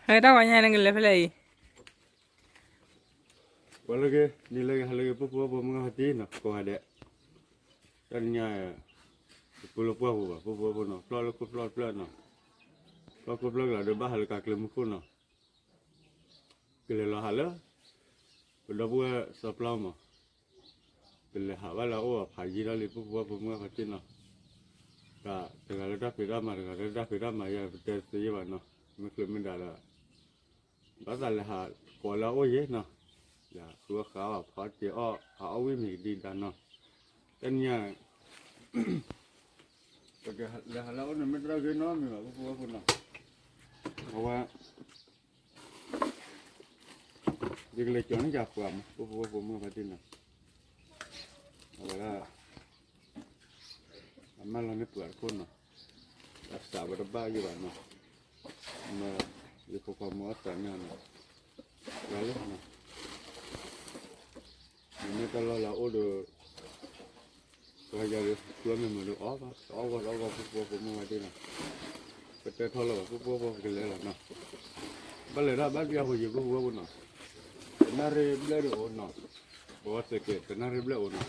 ဟဲတၢ်ဝါညါနကလဲၤဖဲလဲၣ်အံၤ, ဝဲလၢဂ့ၤ နံၤလၢဂ့ၤ ဟါလၢဂ့ၤ ပုၢ်ဖိဝဲၢ်ဖိမုၢ်ဂၤဖါတံၢ်နီၤ ကိးဂၤဒဲး, တနံၤညါ တပူၤလၢပှၢ်ပူၤဘၣ် ပုၢ်ဖိဝဲၢ်ဖိနီၤ ဖျီၣ်လၢခိၣ်ဖျီၣ်တဖျၢၣ်နီၤ, ဖျီၣ်ခိၣ်ဖျီၣ်ကလာ်ဒီးဘၣ်ဟးလၢကးကျဲမုၢ်ခိၣ်နီၤ ကလဲၤလီၤဟးလၢ ပဒီပုၢ်ဝဲၢ်စီၤပျီမး, ပလဲၤဟးဘၣ်လၢအအိၣ်အဖးယံာ်ထီၣ်လံ ပုၢ်ဖိဝဲၢ်ဖိမုၢ်ဂၤဖါတံၢ်နီၤ, တဂၤလၢတၢ်ဖံးတၢ်မၤ တဂၤလၢတၢ်ဖံးတၢ်မၤယါ ပတဲတသ့ယဲၢ်ဘၣ်နီၤ, မ့ၢ်ချုးမ့ၢ်ဒၣ်ဒီး ဘၣ်သးလဲၤဟးကိးလၢအအိၣ်ယဲနီၤ, ယဃုအီၣ်ဃုအီၣ်ဖီတ့ၢ်အီၣ် ဟးအီၣ်ဝံၣ်မ့ၤကဒံကဒါနီၤ, တနံၤညါ ပကလဲၤဟးလၢအအိၣ်န့ၣ် မ့ၢ်တၢ်ဂ့ၤနီတမံၤဘၣ် ပုၢ်ဖိဝဲၢ်ဖိနီၤ, အဝဲ ယကလဲၤကၠီၤန့ၢ်ယၤပှၤမး ပုၢ်ဖိဝဲၢ်ဖိမုၢ်ဂၤဖါတံၢ်နီၤ, အဝဲဒၣ် အမၢလီၤန့ၢ်ပှၤတခိၣ်နီၤ, အစးဝဲတဘၣ်ယံၤဘၣ်နီၤ, မ့ၢ်ယဖိခွါမုၣ်အီၣ်စးန့ၢ်အီၤနီၤ, ဝဲလၢနီၤ, မ့မ့ၢ်တၢ်လီၢ်လၢအအိၣ်ဒီး ပှၤယၤဒီး ကျီမ့ၢ်မုာ်ဒီးအီၣ်ဘၣ် တအီၣ်ဂီၢ်တအီၣ်ဂီၢ် ပုၢ်ဖိဝဲၢ်ဖိမုၢ်ဂၤဒ်နီၤ, ပတဲထီၣ်လၢၤဘၣ် ပုၢ်ဖိဝဲၢ်ဖိကလဲၤလီၤနီၤ, ဘၣ်လဲၤတၢ်ဘၣ်ပျၢ်ဃိယံၤ ပုၢ်ဖိဝဲၢ်ဖိနီၤ, တနၣ်ရံၣ်ဘျဲၣ်ဒိၣ်အိၣ်နီၤ, ပဝဲစဲးကဲး တနၣ်ရံၣ်ဘျဲၣ်အိၣ်နီၤ,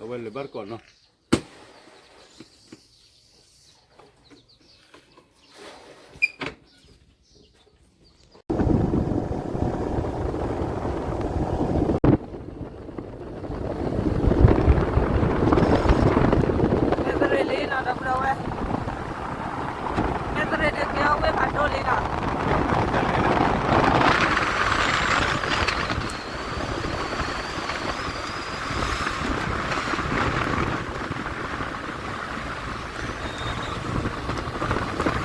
အဝဲလဲၤဘၣ်တကိးနီၤ မဲၢ်တရ့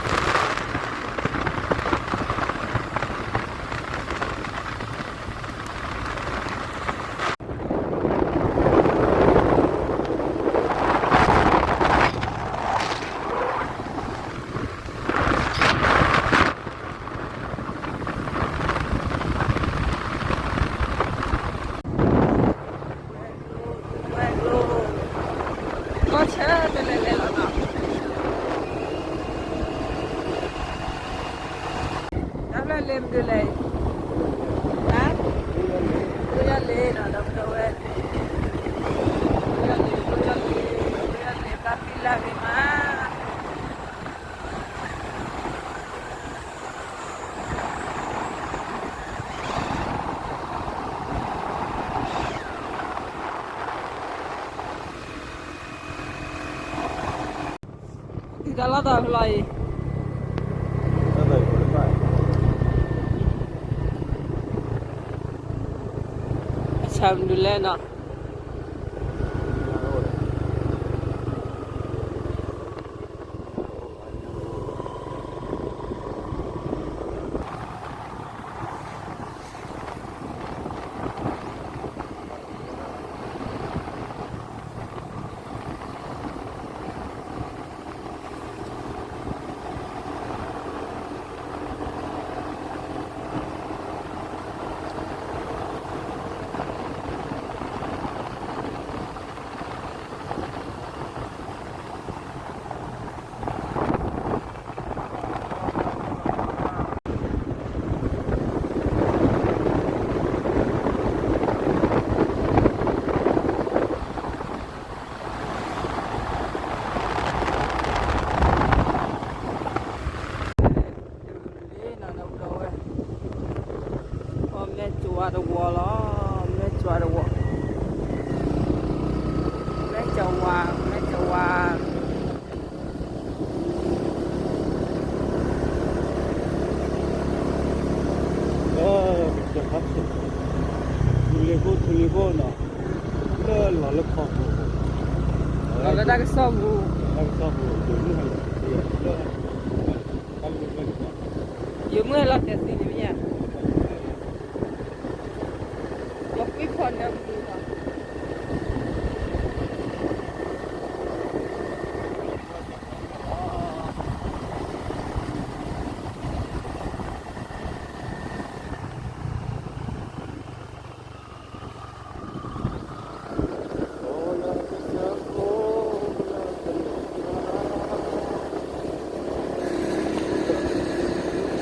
းလံနီၤ ဒီပုၢ်ဒီဝဲၢ်, မဲၢ်တရ့းဒုးကဲအီၣ်ဝ့ၢ်ဖးဒိၣ်လံနီၤ. ဝဲၤကျိၤ, ကီၢ်ဆၢတလဲၤလဲၤလီၤနီၤ, တၢ်ဖျၢၣ်လ့မနုၤလဲၣ်, ဟါ, ကျိယီၢ်လ့နီၤ ဒီပုၢ်ဒီဝဲၢ်, ကျိယီၢ်လ့ ကျိယီၢ်လ့, ကျိယီၢ်လ့ တၢ်ဖံးလၢ်ဂ့ၤမး တုၤတၢ်လီၢ်တၢ်ဖျီအံၤ, အဆၢမနုၤလဲၣ်နီၤ.လံနီၤ ဒီပုၢ်ဒီဝဲၢ်, အီၣ်မဲၢ်ကဝါတဝီလီၤ, မဲၢ်ကဝါတဝီ, မဲၢ်ကဝါ, မဲၢ်ကဝါ, ထူလ့ၤခိၣ် ထူလ့ၤခိၣ်နီၤ, လၢလီၤလၢခီပူၤ, လီၤလၢတၢ်ကစီၣ်ပူၤ, တၢ်ကစီၣ်ပူၤ ယမုၢ်ဟဲလီၤတဲာ်သံန့ၣ်မ့ၢ်ဧါ, လီၤကွံဖီၣ်န့ၣ်ပူၤလီၤ. အိၣ်လၢကစၢၢ်ခိၣ်လၢကလဲၤကျါ လၢ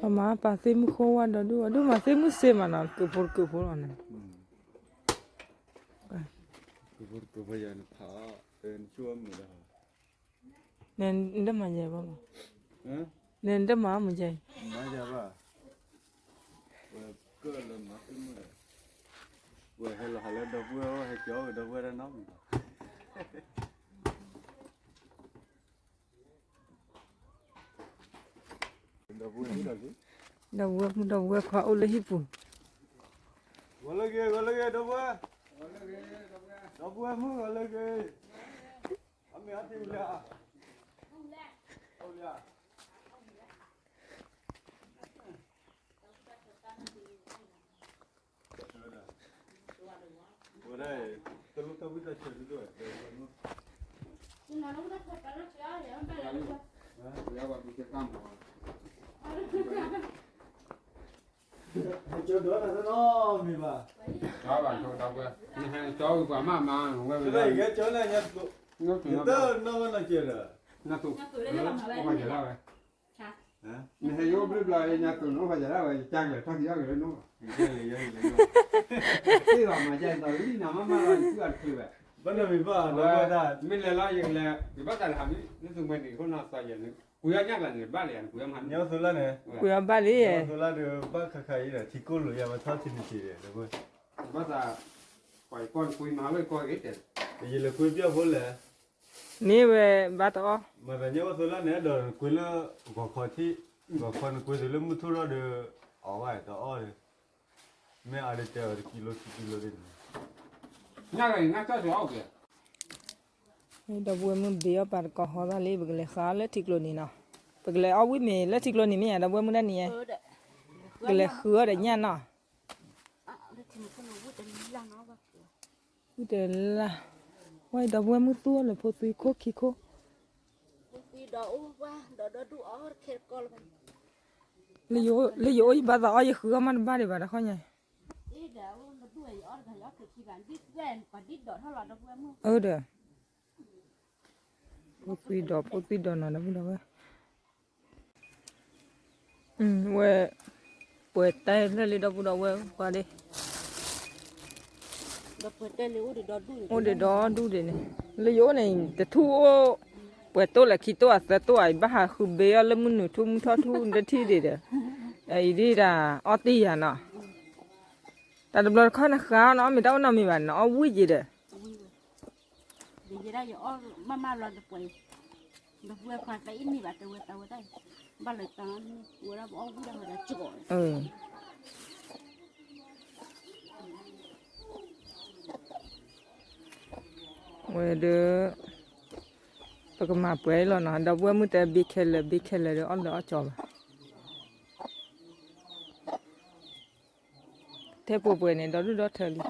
အမၤပာ်သ့ၣ်မုၣ်ဃိဝဲဒီးဒုး အဒုးမၤသ့ၣ်မုၣ်စ့မးနီၤ တကုးဖိတကုးဖိလီၤန့ၣ်, တကုးဖိတကုးဖိယၤန့ၣ်ဖးအီၤ, နဆိၣ်အီၤမုာ်ဒီး, နတမၤယဲၢ်ဘၣ်လီၤ, နတမၤမုာ်ယဲၢ်, မၤယဲၢ်ဘၣ်, ဝဲကၢၣ်လၢမၤသ့ၣ်မုၣ်ဒီး, ဝဲဟဲလီၤဟးလၢဒီပုၢ်ဝဲၢ်အအိၣ် ဟဲကၠီဝဲဒီပုၢ်ဝဲၢ်တၢ်နီတမံၤဘၣ် ဒီပုၢ်ဝဲၢ်မုၣ်ဒီးလံ, ဒီပုၢ်ဝဲၢ်မုၣ်ဒီပုၢ်ဝဲၢ်ခွါအိၣ်လၢဟံၣ်ပူၤ, ဂီၤလၢဂ့ၤ ဂီၤလၢဂ့ၤ ဒီပုၢ်ဝဲၢ်, ဒီပုၢ်ဝဲၢ်မုၣ်ဂီၤလၢဂ့ၤ, အမ့ၢ်အထံၣ်ဝံၤလၢ, အိၣ်လၢ နဟဲယအိၣ်ဘျုးဘျီအံၤ ညါတိၢ်န့ၣ်အိၣ်ဖးယဲၢ်ဒၣ်ဝဲ, သ့ၣ်ဘၣ်မၤယဲၢ်နသးလံနၤမးမးလီၤ ယပုၢ်အတချုးဝဲ, ဘၣ်နမံၤဘၣ်, မ့ၢ်လဲၤလီၤယကလဲၤ, ယဘၣ်တၢ်လၢဟးမံ, နသူမှဲနံၤခိၣ်နၢ်သးယဲၢ်န့ၣ် ကွံာ်အီၣ်ညၣ်ကျါန့ၣ် ဘၣ်လံယၤန့ၣ် ကွံာ်အီၣ်မး, ကွံာ်အီၣ်ဘၣ်လံ, ဘၣ်ခါခါအံၤဒီး ထံကိၢ်လိာ်ယၤဝဲထီၣ်ထံနစံးဒီး, ဘၣ်သး, ပှၤယကွီၢ်နကွံာ်မၤဝဲကွီၢ်ဂ့ၤတဲ, ယလဲၤကွံာ်ပျီၢ်ဖိလဲၣ် မ့ၢ်ဝဲဘၣ်တအီၣ်, မၤသးညါအိၣ်သိလၢန့ၣ် ဒီးနကွံာ်လၢဂီၤခီထံ, ဂီၤခီနကွံာ်သုလၢမုၢ်ထူၣ်ထီၣ်ဒီး, အီၣ်ဝဲတအီၣ်ဒီး, မ့ၢ်အါဒီးတဲအီၤတကံလိခံကံလိဒ်န့ၣ်, ညၣ်ဂၤအံၤ နၢ်ကၠီၣ်စ့အီၣ်က့ၤ, ဒီပုၢ်ဝဲၢ်မုၣ်ဘ့အီၣ်ပာ်တကိးဟီသၣ်လံ ပကလဲၤဃုအီၣ်လၢထံကျိနံၤနီၤ, ပကလဲၤအီၣ်ဝံၣ်မ့ၤလၢထံကျိနံၤမ့ၢ်ဧါ ဒီပုၢ်ဝဲၢ်မုၣ်ဒၣ်နံၤ, ကလဲၤဃုအီၣ်ဒီးညၣ်နီၤ ဝံၣ်တလၢ်, ဝဲဒီပုၢ်ဝဲၢ်မုၣ်သူအီၣ်လၢဖိသွံခိၣ်ခံခိၣ်, လၢယအိၣ်ယဘၣ်သးအီၣ်ယဃုအီၣ်မးတဘၣ်ဒံးဘၣ်တခီညါ, အၢဒီး, ဖိသွံဒီးဖိသွံဒီးနီၤဒီပုၢ်ဒီဝဲၢ် ဝဲ, ပှဲၤတဲလၢလံဒီပုၢ်ဒီဝဲၢ်ပှၤဒ့, အိၣ်ဒံးဒီဒူၣ်ဒံးန့ၣ်, လၢယအိၣ်န့ၣ် တထူၣ်အိၣ်, ပှဲၤတိၢ်လဲၣ်ခံတိၢ်အသၢတိၢ်အံၤ ဘၣ်ဟးဃုဘ့အီၣ်လၢမုၢ်နုာ်ထူၣ်မုၢ်ထီၣ်ထူၣ်တထံၣ်ဒံးဒီး, အံၤဒ်တၢ်အီၣ်တ့ၢ်ယၤနီၤ, တၢ်တဘျီတခီနဃါအီၣ်နအီၣ်မ့ၤတၢ်အိၣ်နီတမံၤဘၣ် နအီၣ်ဝံၣ်က့ၤဒီး ဒီးယဲဒၣ်ယအီၣ်မးမးလီၤတပှဲၤ, ဒီပုၢ်ဝဲၢ်ခွါသးအံၣ်န့ၢ်ဘၣ်တဲဝဲသးဝဲတၢ်, ဘၣ်လၢတၢ်န့ၣ် ဝဲဒၣ်ပအီၣ်ဝံၣ်ဒၣ်ဝဲဒၣ်ကီး, ဝဲဒီး, ပကမၤပှဲၤလီၤနီၤ ဒီပုၢ်ဝဲၢ်မုၣ်တဲဘ့ခဲလၢာ်ဘ့ခဲလၢာ်ဒီးအီၣ်လၢအီၣ်ကၠီဘၣ် ထဲပှဲၤပှဲၤန့ၣ် ဒီဒူၣ်ဒီထၢလံ,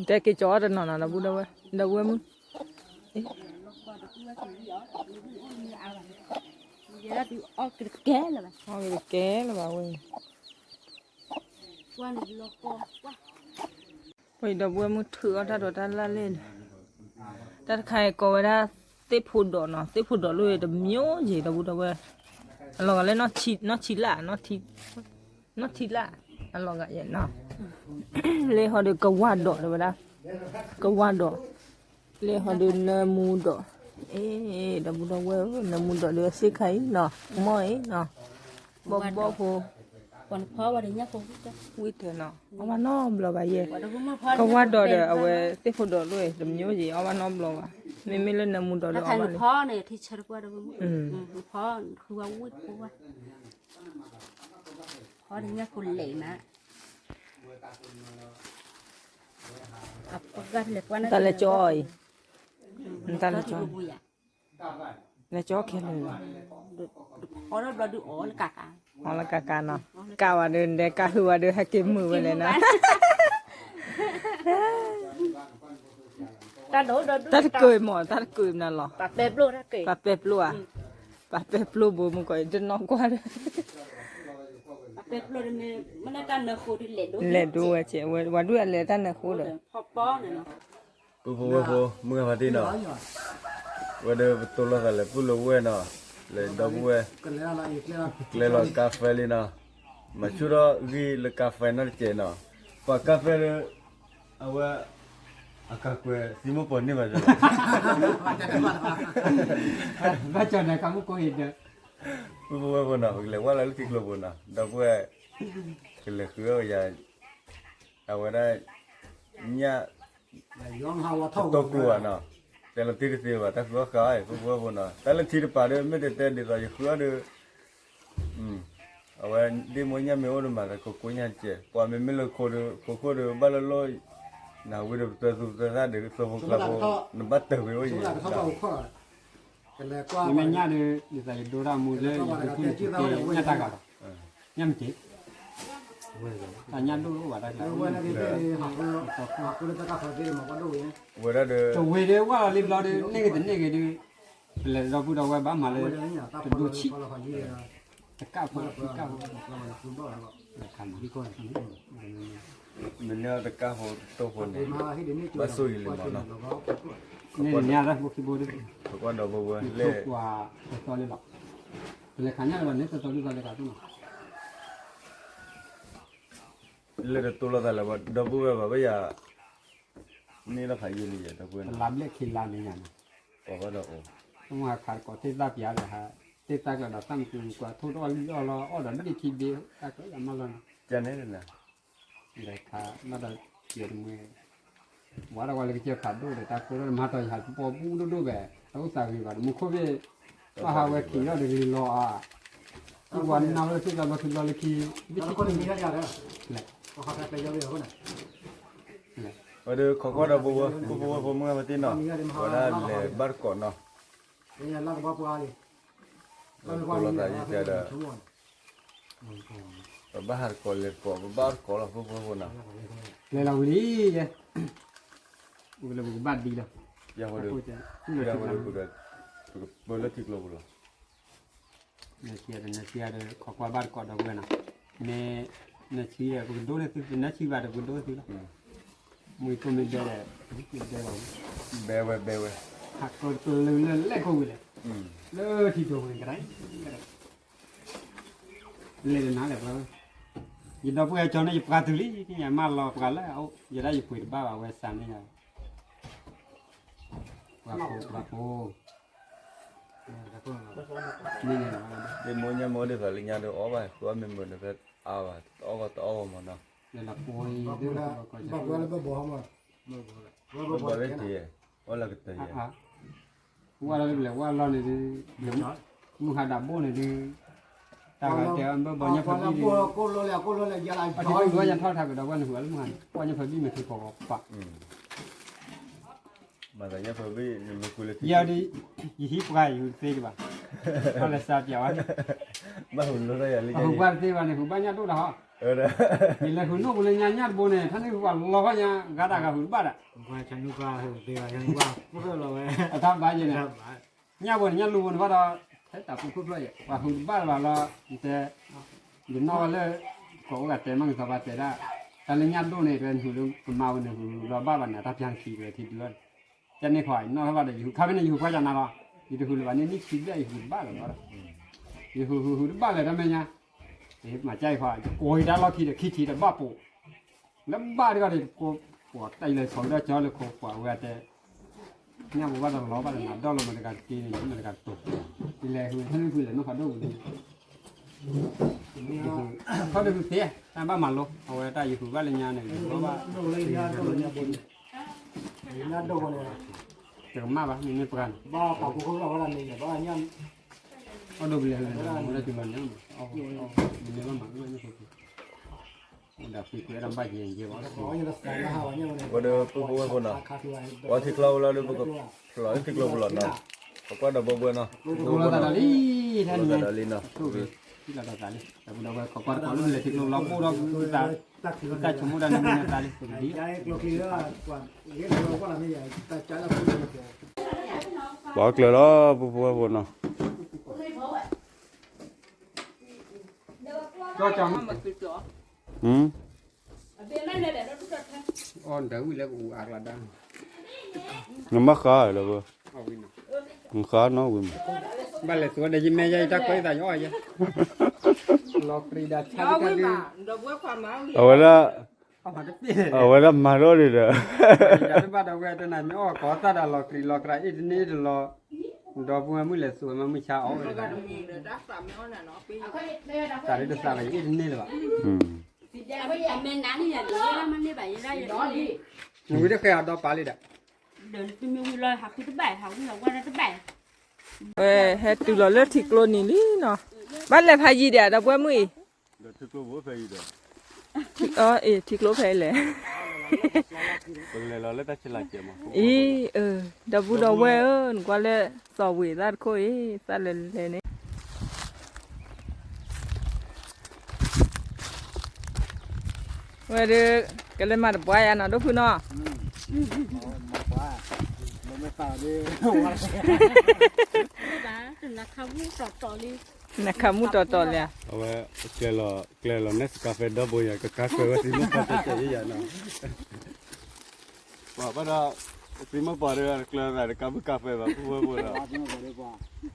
တဲက့ၤကၠီအီၣ်တနီၤနီၤ ဒီပုၢ်ဒီဝဲၢ်, ဒီပုၢ်ဝဲၢ်မုၣ်, အီၣ်က့ၤတကဲလၢၤဘၣ်ဝဲ, ပှၤဒီပုၢ်ဝဲၢ်မုၣ်ထုးအီၣ်တၢ်ဒီးတၢ်လၢ်လဲၣ်န့ၣ်, တၢ်တခါအံၤကိးဝဲဒၣ် သ့ၣ်ဖိဒီးနီၤ သ့ၣ်ဖိဒီးလိၣ်တမျိုးယံၤ ဒီပုၢ်ဒီဝဲၢ်, အလီၤဂာ်လၢ နီၢ်ဆံးလၢ် နီၢ်ထံလၢ်, အလီၤဂာ်ယဲနီၤ, လၢဟီဒီးကဝၢ်ဒီးတဲဝဲဒၣ်, ကဝၢ်ဒီး, လၢဟီဒီးနၢမူဒီး, အ့ ဒီပုၢ်ဒီဝဲၢ်ဧၢ နၢမူဒီးဒုးအစ့ၢ်ခါအံၤနီၤ မီၢ်အံၤနီၤ, ဘီဘီဖိ ဝံၣ်တၢ်နီၤ အီၣ်ဘၣ်နီတဘျီဘၣ်ယဲ, ကဝၢ်ဒီးဒီးအဝဲသ့ၣ်ဖိဒီးလိၣ် တမျိုးယံၤ အီၣ်ဘၣ်နီတဘျီဘၣ်, မ့မ့ၢ်လၢနၢမူဒီးလၢအီၣ်ဘၣ်လံ, ဖီတညၣ်ဖိလဲၤမး, တၢ်လဲၤကၠီအီၤအံၤ, တၢ်လဲၤကၠီ, လဲၤကၠီခဲလၢာ်လီၤ, အီလၢကကးနီၤ, ကးဝဲဒၣ် ဒဲကးဟုဝဲဒၣ် ဟဲက့ၤမုာ်ဝဲလဲၣ်နီၤ, တၢ်တကိးမး တၢ်တကိးမနုၤလီၤ, ပှၤပဲာ်ပျိဧါ, ပှၤပဲာ်ပျိဘိမုၢ်ကီး တနီၢ်ကွၢ်ဒီး လဲၤဒိဝဲကဲ ဝဲဒၣ်လဲၤတၢ်နၢၤဃိဒီး ပုၢ်ဖိဝဲၢ်ဖိ မုၢ်ဂၤဖါတံၢ်နီၤ, ဝဲဒၣ်ပတိၢ်လိာ်သးလဲၤပုၢ်လၢဝဲၢ်နီၤ, လဲၤဒီပုၢ်ဝဲၢ် ကျဲလီၤကါဖဲလံနီၤ, မၤဆူၣ်ထီၣ်ဂံၢ်လၢကါဖဲနီတစဲးနီၤ, ပှၤကါဖဲလၢ အဝဲ အကါကွဲၤသံမုၢ်ပှၢ်န့ၢ်ဘၣ်ဒီး ဘၣ်ကၠီၣ်န့ၣ် ကါမုၢ်ကိးအံၤဒီး ပုၢ်ဖိဝဲၢ်ဖိနီၤ ပကလဲၤဝဲလၢထံကျိပူၤနီၤ ဒီပုၢ်ဝဲၢ် ကလဲၤဃုအီၣ်ယၤ အဝဲဒၣ် ညၣ် တတိၢ်ကျိဘၣ်နီၤ, တဲလီၤတံၢ်တသ့ဘၣ် တၢ်ဃုအီၣ်ဃာ်အီၤ ပုၢ်ဖိဝဲၢ်ဖိနီၤ, တၢ်လၢထံတပၤဒီး မ့ၢ်တဲတဲဒ်သိးယဃုအီၣ်ဒီး အဝဲဒ့ၣ်မိၢ်ညၣ်မ့ၢ်အိၣ်ဒီးမၤသကိးကိးညၣ်တကဲး, ပှၤမ့မ့ၢ်လၢခိဒီး ခိခိၣ်ဒီး ဘၣ်လၢလီၢ် နၤဝံၤဒီးပသၢသူပသၢသၣ်ဒီး သိဖိကျါဖိ နဘၣ်တၢၢ်ကွံာ်အိၣ်ယံၤ မ့မ့ၢ်ညၣ်ဒီး ဒ်သိးယဒိတၢ်မူလၢယဃုထံၣ်န့ၣ် ကဲညၣ်တၢ်ဂၤလီၤ, ညၣ်မ့ၢ်တ့ၢ် တၢ်ညၣ်ဒိၣ်အိၣ်ဘၣ်တၢ်ကျါ ဝဲဒၣ်ဒီး တဝ့ၤဒီး ဝဲလီၤလံဘျီဒီး န့ၢ်ဂ့ၤတန့ၢ်ဂ့ၤဒီး ပလဲၤဒီပုၢ်ဒီဝဲၢ်ဘၣ်မၤလၢ တဒိဆံး တကၣ်ဖိခံကၣ်ဖိ မ့ၢ်န့ၢ်တကၣ်ဖိတတိၢ်ဖိန့ၣ် ဘၣ်ဆိၣ်ဂ့ၤလံမးနီၤ, န့ၣ်ညါတၢ်ဖိခံဘိဒီး ပကွၢ်ဒီပုၢ်ဝဲၢ်လဲၣ် ပလဲၤခးညၣ်လၢၤဘၣ်န့ၣ် တသီဒုသီလဲၤခးသိးနီၤ လၢတတိၢ်လိာ်သးလၢၤဘၣ် ဒီပုၢ်ဝဲၢ်ဘၣ်ဝဲယၤ န့ၣ်လီၤခးယိလံယဲ ဒီပုၢ်ဝဲၢ်နီၤ တလါဘျဲၣ်ခံလါန့ၣ်ညါနီၤ ပှၤဘၣ်ဒီးအိၣ် မ့ၢ်ဟးခးတကိးသ့ၣ်သၣ်ပျးဒီးဟး သ့ၣ်သၣ်ကျၢၤဒီးသၣ်မကုၤကွၢ်ထိၣ်တအီၣ်လံအီၣ်လီၤ အီၣ်ဒီးဒၣ်ဒံးခံဘ့ၣ် တၢ်ကျၢၤလၢမၢလီၤနီၤ ကန့ၣ်လၢ လဲၤခးဘၣ်ဒီးယဲတမှဲ ဝါဒီးဝဲလၢကစၢၢ်ဖးဒိၣ်ဒီး တၢ်ကိၢ်ဒီးမၤတီၤယဟးကပီၤဘူးဒိၣ်ဒိၣ်ဘၣ် တၢ်အိၣ်သးဂ့ၤဘၣ်ဒီး မူခိၣ်ဘ့ၣ် ဘၣ်ဟးဝဲခံးထီၣ်တဂ့ၤလီၤဧါ အဝဲနၢ်ဝဲသ့ၣ်ကျါဘျီခံဘျီလၢခံ ဘ့ၣ်ဆံၣ် ဝဲဒၣ်ခိးကွၢ်ဒီးပဝဲ ပဝဲဖိမုၢ်ဂၤမတ့ၢ်နီၤ ဝဲဒၣ်လဲၤဘၣ်တကိးနီၤ တိၢ်လိာ်သးယတဲဒီး ပဘၣ်ဟးတကိးလဲၤတကိး ပဘၣ်အီၣ်တကိးလီၤ ဖိဖိဖိနီၤ လဲၤလီၤဝံၤလံယဲ အိၣ်လၢပကဘၣ်ဒံလီၤ ယၤဃိဒီး ယၤဃိဒီး ပကပၢလၢထံကျိပူၤလီၤ နဆံဒီး နဆံဒီး ခိးကွၢ်ဘၣ်တကိးဒီပုၢ်ဝဲၢ်နီၤ မ့ၢ် နဆံဒီးပကဒိၣ်န့ၢ်သု နဆံဘၣ်ဒီးပကဒိၣ်သုလီၤ မ့ၢ်ကိးမ့ၢ်ဘဲဒီး ဘဲဝဲ ဘဲဝဲ ဟးကျိတကျိလၢလၢလဲၣ်ကိးဝံၤလဲၣ် လၢထံဒိၣ်ဝဲကရၢ လဲၤဒီးနၤလဲၣ်ပှၤဝဲ ယဒီပုၢ်ဝဲၢ်ကၠီန့ၣ် ယပှၤတုၤလံ ယမၢလီၤပှၤလၢအအိၣ် ယဒၣ်ယပှ့ၤတဘၣ်ဘၣ်ဝဲစးန့ၣ် ပှၤဖိ ပှၤဖိ န့ၣ်န့ၣ်လီၤ ဒ့ၣ်မိၢ်ညၣ်မိၢ်ဒ်သိးလၢညါဒီးအီၣ်ဘၣ် ဃုအီၣ်မ့ၢ်မုာ်န့ၣ်ဖဲအါဘၣ် တအီၣ်ဂီၢ်တအီၣ်ဂီၢ်မးနီၤ လၢလီၤပှီၢ်အံၤ ဘၣ်ပှၤလၢဘၣ်ဘီၣ်ဟီမး ဘၣ်ဘီၣ်လၢတယဲၢ် အီၣ်လၢကတယဲၢ် ဝဲလၢပလဲၤဝဲလီၤန့ၣ်ဒီး မုၢ်ဟါဒၣ်ဘိၣ်န့ၣ်ဒီး တၢ်ဂၤတဲအီၤ ဘၣ်ဘီၣ်ညၣ်ဖးဘံၣ်ဒီး အီၣ်ထံဘိၣ်ညၣ်ထီၣ်ထါကဒီးဝဲန့ၣ် ဟူးလၢမုၢ်ဟါန့ၣ် ပှၢ်ညၣ်ဖးဘံၣ်မ့ၢ်ထံကီၢ်ပၢ် မၤသးညၣ်ဖးဘံၣ်န့ၣ် မ့ၢ်ကွၢ်လၢထံ ယၤဒီး ယဟံးပှၤယဟူးတသ့ကဘၣ် အီၣ်လဲၤစးပျးဝဲ ဘၣ်ဟူးလိာ်တၢ်ယၤလံ အဟူးပှၢ်တသ့ဘၣ်န့ၣ် ဟူးဘၣ်ညၣ်ဒိၣ်ဒီးဟီ ယလဲၤဟူးနိၣ်ပူၤလၢညါညၣ်တဘိန့ၣ် ထါန့ၣ်ဟူးပှၢ်လီၤဘၣ်ညါ ဂၤဒၣ်ဂၤဟူးတဘၣ်ဒီး အတၢ်ဘၣ်ယဲန့ၣ် ညၣ်ဘိန့ၣ်ညၣ်လူဘိန့ၣ်ဘၣ်ဒီး ထဲတၢ်ပူၤဖျိဖျိယဲၢ် ပှၤဟူးတဘၣ်လၢၤဘၣ်လီၤ ယတဲ ယနီၣ်ဝဲလၢ ကိးအိၣ်ဂၤတဲမ့ၢ်ကသီပှၤတဲဒၣ် တၢ်လၢညၣ်ဒိၣ်န့ၣ် တဲနဟူးလၢကမါဝဲန့ၣ် ဟူးလီၤဘၣ်ဘၣ်န့ၣ် တၢ်ပျၢ်နခံဝဲထံဒုအီၤ ကန့ၣ်ခီ ယနီၣ်ထီၣ်ဘၣ်ဒီး ယဟူးခါဖဲန့ၣ် ယဟူးဖဲယနၤလီၤ ယတဟူးလၢၤဘၣ်န့ၣ် နံၣ်ခံဘျဲၣ် ယဟူးတဘၣ်လၢၤဘၣ်ဒီး ယဟူးဟူးဟူးတဘၣ်လၢၤတၢ်မဲာ်ညါ မၤကၢအံၤခီ ယကိးယတၢ်လီၢ်ခံဒီး ခံထံဒီးဘၣ်ပိာ် လၢဘၣ်တဂၤဒီး ကိးပှၤတၢ်အံၤလဲၤဆီးဝဲဒၣ်ကၠီလၢခိပှၤဝဲတဲ ညၣ်ဘိဘၣ်တလီၤဘၣ်ဒီး နၤဒီၣ်လီၤမတၤတဂၤတက့ၢ်န့ၣ် မတၤတဂၤတတိၤ ယလဲၤဟူးဟဲနုာ်ဖုလဲၤနီၣ်ဖးဒိၣ်ပူၤန့ၣ် ခီဒုးသ့ တၢ်ဘၣ်မၤလိ အဝဲတၢ်ယဟူးဘၣ်လၢညါန့ၣ် လီၤဘၣ် တကမၣ်ဘၣ် မ့မ့ၢ်ပှၤန့ၣ် အီၣ်ဒိးပလဲၤလၢ မူလၢတုၤလီၤန့ၣ် မ့မ့ၢ်ဘၣ်မၤ မ့ၢ် ဝဲဒီးပုၢ်ဖိဝဲၢ်ဖိနီၤ, ပှၤထံကျိပူၤလီၤဒီး ပကဖျိးလၢထံကျိပူၤလီၤနီၤ, ပကွၢ်ဒီးဘိဘိနီၤ, ပကွၢ်ဒီးလံနီၤ, ပှၤကျၢၤလီၤ ပုၢ်ဖိဝဲၢ်ဖိနီၤ. နမ့ၢ်ဃါလၢ, နဃါနီၣ်ဝံၤမး, ဘၣ်လဲၤသုးဝဲဒီးယမဲယဲယတၢ်ကီသးယအီၣ်ယဲ, လီၤကြံးဒၣ်ဆါ, အဝဲဒၣ်, အဝဲဒၣ်မၤထီၣ်ဒံးဒီး, တဘၣ်ဒီးဝဲတနၤမ့ၢ်အီၣ်ကီသၣ်ဒီးလီၤကြံးလီၤကြးအ့ၣ်တန့ၢ်တလီၤ, ဒီပုၢ်ဝဲၢ်မုၣ်လဲၤသုးဝဲမ့ၢ်မုၢ်ဆါအီၣ်ဝဲ, တၢ်ဒ်တသးဝဲအ့ၣ်တန့ၢ်လၢၤဘၣ်. နဝံတဃဲအဒီပာ်လံဒီး, ဝဲဟဲတုၤလီၤလၢထံကျိနံၤလံနီၤ, ဘၣ်လဲၤဖးယံၤဒံး ဒီပုၢ်ဝဲၢ်မုၣ်အံၤ, အ့ၣ် ထံကျိဖဲအံၤလဲၣ်, အံၤ, ဒီပုၢ်ဒီဝဲၢ်ဧၢ, နကွၢ်လၢသီဝံၤသၣ်တခိၣ်အံၤ သၣ်လဲၤလဲၤန့ၣ် ဝဲဒၣ်, ကလဲၤမၤတပှၢ်ယၤနီၤ ဒိၣ်ဖုနီၤ, နခးမုၢ်တီတီလံဧါ, အဝဲ, ကျဲၤလီၤ ကျဲၤလီၤ Nescafe ဒီဘိယၤ ကကါကွဲးဝဲသံမီၢ်ပှၢ်ကဲကဲးယဲယၤနီၤ, ပှၤဘၣ်ဒီး, သံမီၢ်ပှၢ်ဒီး ကျဲၤသးတကါမုၢ်ကါဖဲဘၣ် ပုၢ်ဝဲၢ်ဖိဒီး,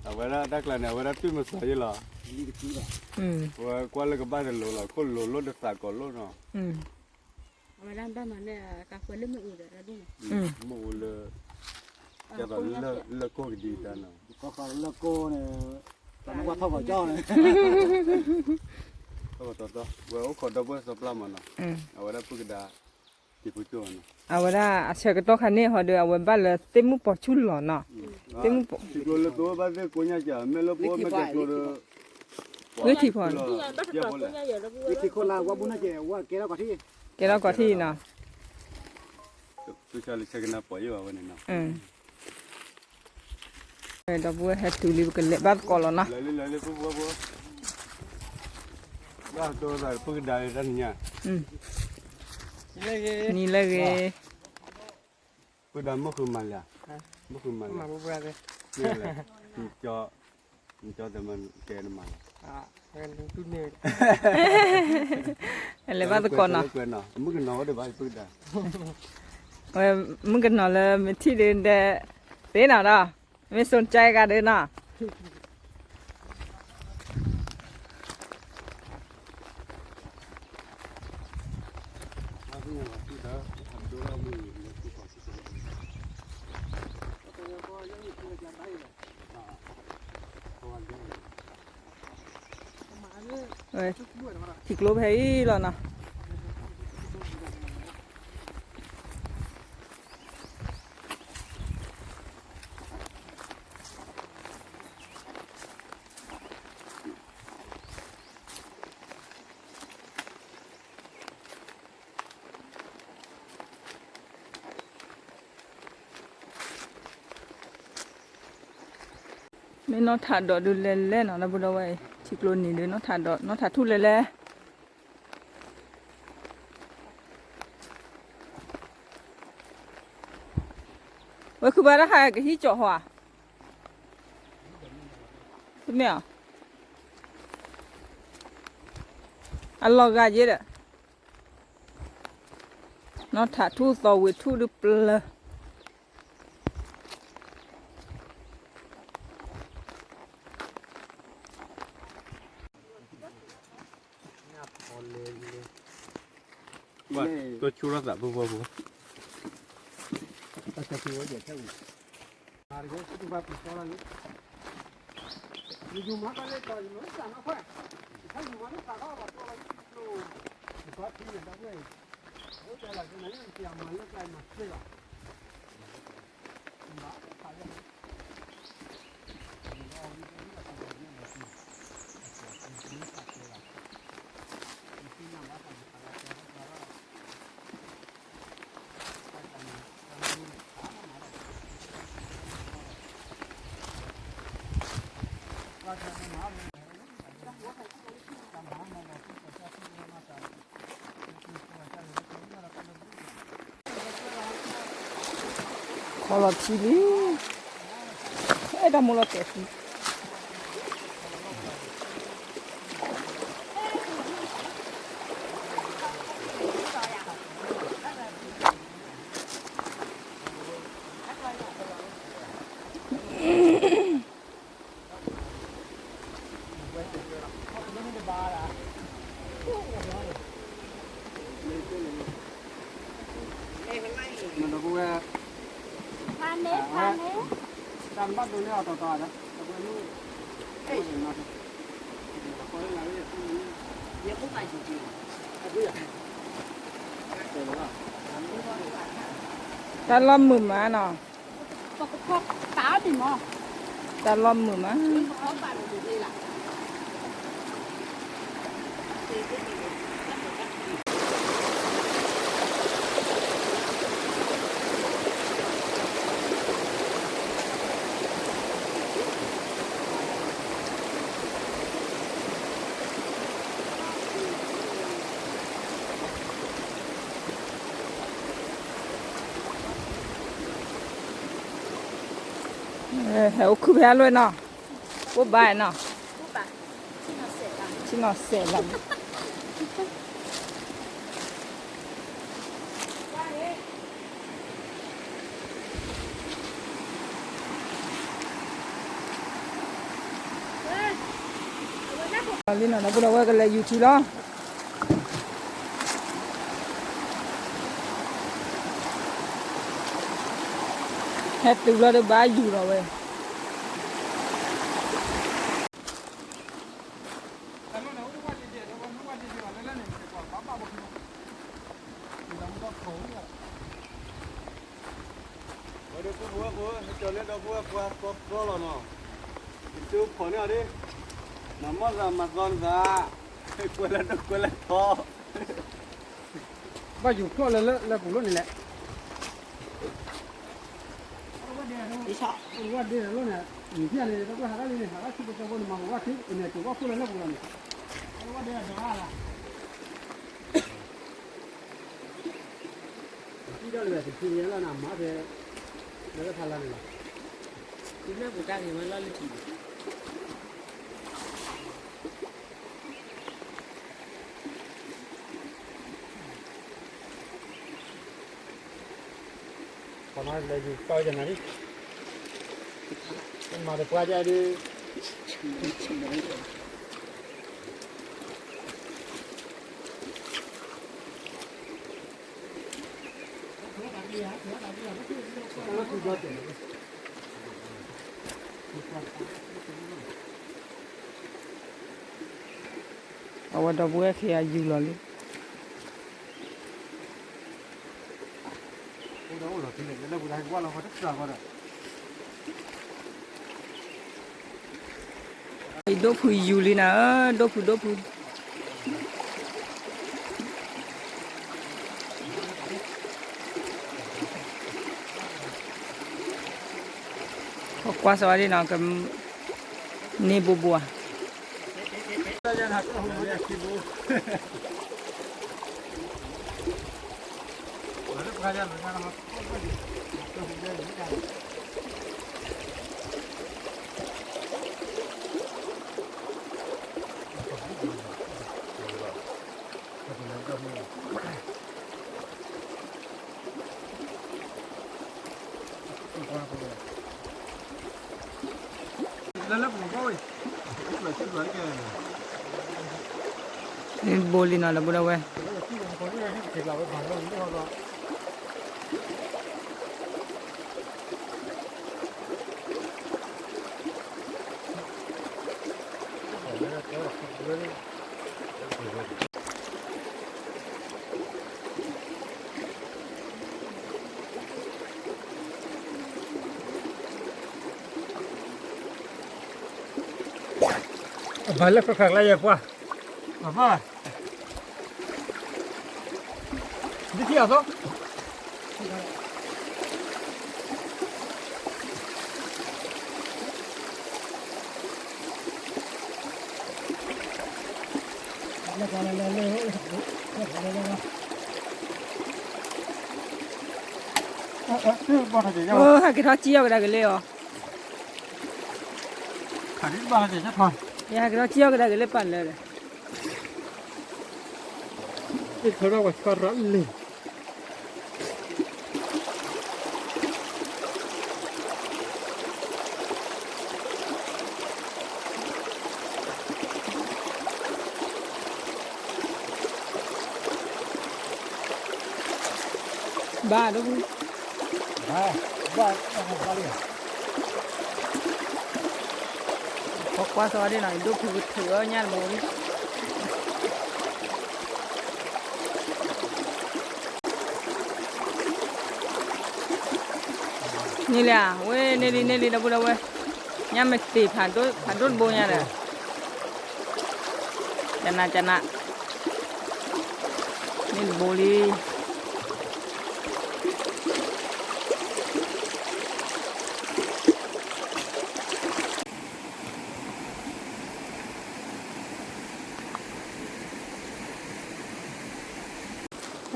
အဝဲဒၣ်တၢ်ကျါန့ၣ် အဝဲဒၣ်တွံၢ်မစီၤယဲလီၤ, အဝဲကွၢ်လၢကဘၣ်တလိၤလီၤ ခိၣ်လိၤလိၣ်တသးကီးလိၣ်နီၤ, အဝဲဒၣ်ဘၣ်မၤန့ၣ် ကါကွဲးလၢမ့ၣ်အူဒီး, မ့ၣ်အူလၢ, ကဲသိးလၢကိၢ်ကဒံတၢ်နီၤ, လၢကိၢ်န့ၣ်, တၢ်နကွၢ်ထီၣ်ကီးကၠီန့ၣ်, ထီၣ်ကီးတီတီ ဝဲအိၣ်ခိးဒီပုၢ်ဝဲၢ်စီၤပျၢ်မးနီၤ, အဝဲဒၣ်ပုၢ်ကဒါ, အဝဲဒၣ်အဆၢကတီၢ်ခါန့ၣ်ဟီဒီး အဝဲဘၣ်လၢသ့ၣ်မုၣ်ပိာ်ဆူၣ်လီၤနီၤ, သ့ၣ်မုၣ်ပိာ်, ထံကျိလၢသိဘၣ်သ့ၣ်ကိညါကၢ် မ့ၢ်လၢဖိမ့ၢ်ကဲကျိဒီး, ဂ့ၢ်ထံဖီ, ကဲထီၣ်ကီးထံနီၤ, ဒီပုၢ်ဝဲၢ်ဟဲတုၤလံ ပကလဲၤဘၣ်သကိးလီၤနီၤ, လၢလၢလၢလၢ ပုၢ်ဖိဖိ, ဘၣ်တိသးပုၢ်ကဒါလၢတၢ်နံၤညါ, နံၤလၢဂ့ၤ, ပုၢ်ကဒါမုၢ်ဃုမၤလဲၣ်, မုၢ်ဃုမၤလဲၣ်, နကၠီ, နကၠီတမၤကဲနမၤလီၤ, လဲၤဘၣ်သကိးနီၤ, မုၣ်ကနီၤဝဲဒၣ်ဘၣ်ပုၢ်ကဒါ, ဝဲမုၣ်ကနီၤလၢမ့ၢ်ထံၣ်ဒုးဒဲး, သ့နီၤဒီး, မ့ၢ်စိၤကၠဲကၤဒုးနီၤ ထံကျိဖဲအံၤလီၤနီၤ. မ့ၢ်နီၢ်ထးဒီးဒုးလဲၤလဲၣ်နီၤ ဒီပုၢ်ဒီဝဲၢ်အံၤ ထံကျိနံၤဒုး နီၢ်ထးဒီး နီၢ်ထးထူၣ်လဲၤလဲၣ် ဝဲခုဘၣ်တၢ်ဟးကဟံးကၠီၤဟီဧါ, တမ့ၢ်ဧါ, အလီၤဂာ်ယဲဒီး နီၢ်ထးထူၣ်သီဝံၤထူၣ်ဒုးပျၢၤ ဘၣ်တိၢ်ဆူၣ်ထီၣ်သးဖိဖိဖိ ခီလီၤထံလံ, အဲၣ်တၢ်မိၢ်လီၤတဲာ်သံ. တၢ်လီၢ်မုာ်မးနီၤ, တၢ်လီၢ်မုာ်မး. ဟဲအိၣ်ခုၣ်ဖဲအလွဲၢ်နီၤ, အိၣ်ဘၣ်နီၤ, ဆ့ၣ်နီၤစဲးလီၤ. လံနီၤ ဒီပုၢ်ဒီဝဲၢ်ကလဲၤယူၤထံလီၤ. ဟဲတုၤလီၤဒီးဘၣ်ယူၤလီၤဝဲ. ဝဲဒၣ်ပုၢ်ဖိဝဲၢ်ဖိ ဟဲကၠီၤလၢဒီပုၢ်ဝဲၢ်ပှၤသီသီလီၤနီၤ, ယဆိဖီၣ်န့ၢ်အီၤဒ်, မၤမီၢ်သးမၤသီနသး, ကွဲးလၢဒိၣ်ကွဲးလၢထီ, ဘၣ်ယူၤဖျိလၢလၢပူၤလိၣ်န့ၣ်လဲၣ်. ဝဲဒၣ်လီၤန့ၣ် နံၤဖျၢၣ်န့ၣ် တၢ်ဟးဂီၤလံန့ၣ် ဟးဂီၤဆူပကၠီဖိန့ၣ် မၤကဝၣ်ထံ အန့ၣ် ကိးဘၣ်ခိၣ်လၢလၢပူၤလီၤန့ၣ်, ဝဲဒၣ်ဒီးလၢ တံၢ်ဒီးလၢတထံၣ်လၢနမၤဖဲ လၢလၢဖးလၢ်န့ၣ်လီၤ. လၢပူၤတၢ်ဂ့ၤဝဲလီၢ်လၢထံၣ်န့ၣ် ပှၤမၤလဲၤယူၤပာ်ဝဲဒၣ်နၤလံ, မၤတပှၢ်ဒ်, အဝဲဒီပုၢ်ဝဲၢ်ခံဂၤယူၤလီၤလံ. ဒိၣ်ဖုယူၤလံနၤဧၢ, ဒိၣ်ဖု ဒိၣ်ဖု. ကွၢ်စၢၤဝဲဒၣ်နီၤ, ကန့ၢ်ဘိဘိဧါ. Bol đi nó là bol đâu quên. Ba lek kekrak la ya kuah. Apa? Dikit atau? ဟဲက့ၤထီၣ်ကံအီၣ်ကဒါက့ၤလၢအီၤ, ဟဲက့ၤထီၣ်ကံအီၣ်ကဒါက့ၤလၢပာ်လၢာ်ဒီး ဘၣ်ဒိၣ်, ပကွၢ်စီဒ်နီၤ ဒိၣ်ဖုကထုးအီၣ်ညၣ်တဘိလံ. န့ၣ်လံဧါ, ဝဲန့ၣ်လံ န့ၣ်လံ ဒီပုၢ်ဒီဝဲၢ်, ညၣ်မ့ၢ်တ့ၢ်ဖးဒိၣ်တဘိညါဒီး, ကနၣ်ကနၣ်, န့ၣ်တဘိလံ.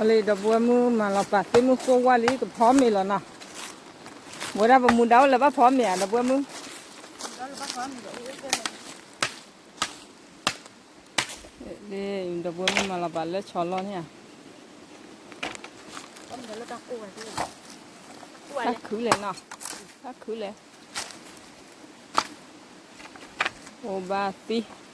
လံ ဒီပုၢ်ဝဲၢ်မုၣ်မၤလီၤပာ်သ့ၣ်မုၢ်သိဝါလံ ကဖီမ့ၤလီၤနီၤ, ဝဲဒၣ်ပမူဒါအိၣ်လၢၤဘၣ်ဖီမ့ၤဧါ ဒီပုၢ်ဝဲၢ်မုၣ်. လံ ဒီပုၢ်ဝဲၢ်မုၣ်မၤလီၤပာ်လၢဆီလီၢ်န့ၣ်ဧါ, တၢ်ခုလဲၣ်နီၤ, တၢ်ခုလဲၣ်, အိၣ်ဘၣ်သံ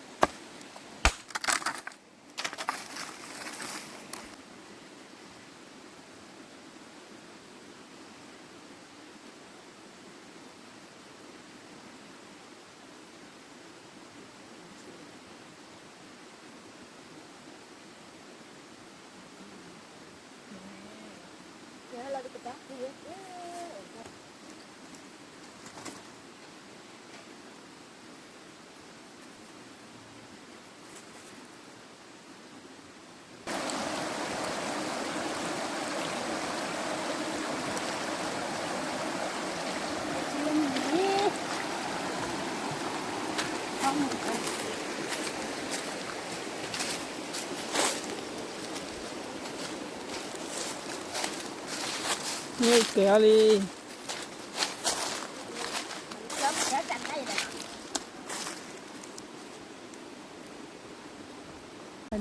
မ့ၢ်ကဲအီၤလံ. ဒ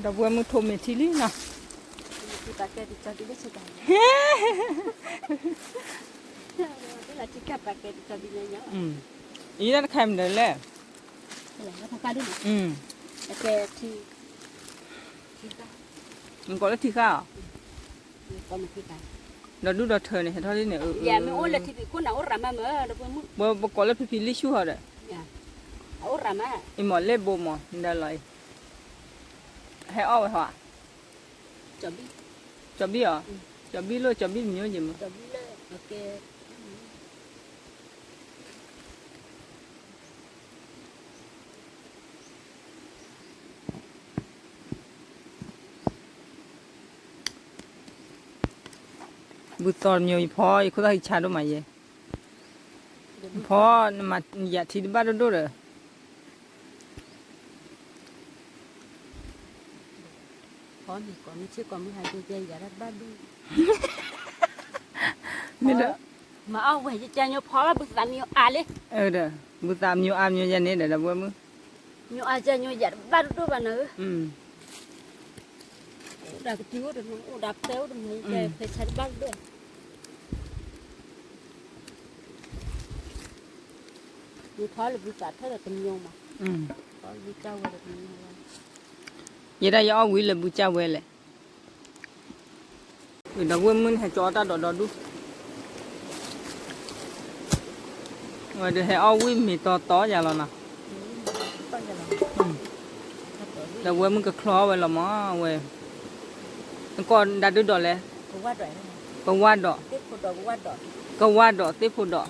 ီပုၢ်ဝဲၢ်မုၣ်ထိးမ့ၢ်ထံလံနီၤ, အံၤဒၣ်တခါမနုၤလဲၣ်, နကိးလၢထံဃၣ်ဧါ, ဒီးဒူၣ်ဒီးထၢန့ၣ် ဟဲထီၣ်လံန့ၣ်, ပကိးလၢဖံဖံလံဆူၣ်ဟီဒီး, အံၤမ့ၢ်လ့ၣ်ဘိမ့ၢ် နဒၣ်လီၤအံၤ, ဟဲအီၣ်ဝဲဟီဧါ, ကၠီၤဘံၣ်အီၤ, ကၠီၤဘံၣ်လိၣ်ကၠီၤဘံၣ်တမျိုးယမ့ၢ် ဘုသီတမျိုး ယဖီယခိၣ်သၣ်ဟံးဆါဒိၣ်မးယဲ, ယဖီ နမၤယၤထံတဘၣ်ဒိၣ်ဒိၣ်ဒီး မ့ၢ်ဒီး မၤအီၣ်ဝဲယကဲညိဖီဘၣ်ဘုသးမံအါလံ, ဒီး ဘုသးမံအါမံယဲန့ၣ်ဒီး ဒီပုၢ်ဝဲၢ်မုၣ်, မံအါကဲညိယၤတဘၣ်ဒိၣ်ဒိၣ်ဘၣ်နၤဧၢ, အိၣ်ဒၣ်ကတုၤအိၣ်တနီၤ အိၣ်ဒၣ်ဖဲအိၣ်တနီၤ ဖဲဆါတဘၣ်ဒိၣ်ဒိၣ်, မံဖီလၢဘုသးထဲဒီးတမံၤမး, ဖီလၢဘုကၢ်ဝဲဒီးတမံၤ, ယဲဒၣ်ယအီၣ်ဝံၤလၢဘုကၢ်ဝဲလဲၣ်. ဒီပုၢ်ဝဲၢ်မုၣ်န့ၣ်ဟဲကၠီတၢ်ဒိးဒီဒူၣ်, ဝဲဒၣ်ဟဲအီၣ်ဝံၣ်မ့ၤတီတီယၤလီၤနီၤ, ဒီပုၢ်ဝဲၢ်မုၣ်ကချီဝဲလီၤမးဝဲ, နကိးဒၣ်ဒုးဒီးလဲၣ်, ကဝၣ်ဒီး, ကဝၣ်ဒီးသ့ၣ်ဖိဒီး,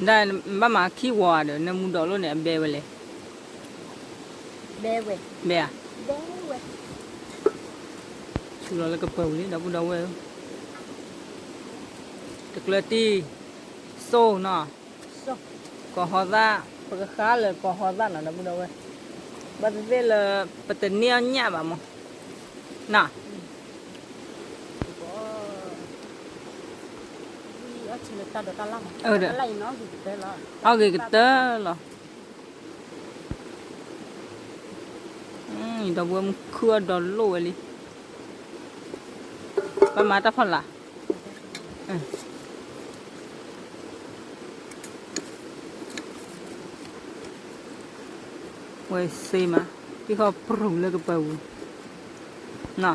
ဒၣ်ဘၣ်မၤခံဝီၤဒီး နမူဒီးလိၣ်န့ၣ် အဘဲဝဲလဲၣ်, ဘဲဧါ, ဆူလီၤလၢကပၢၤပူၤလံ ဒီပုၢ်ဒီဝဲၢ်ဧၢ, တကျၢၤတံၢ်, စိၢ်နီၤ, ကီၤဟီသၣ် ပကဃါလၢကိးဟီသၣ်နီၤ ဒီပုၢ်ဒီဝဲၢ်, ဘၣ်သ့ၣ်သ့ၣ်လၢ ပတန့ၢ်အီၣ်ညၣ်ဘၣ်မး, နီၤ, အီၣ်ဂ့ၤကတၢၢ်လီၤ, ဒီပုၢ်ဝဲၢ်မုၣ်ခုၣ်အီၣ်ဒီးလိၣ်ဝဲလံ, ပမၤတၢ်ဖီလာ် ဝဲစ့မး, တံၢ်ဃီပြူၤလၢကပၤပူၤ, နီၤ,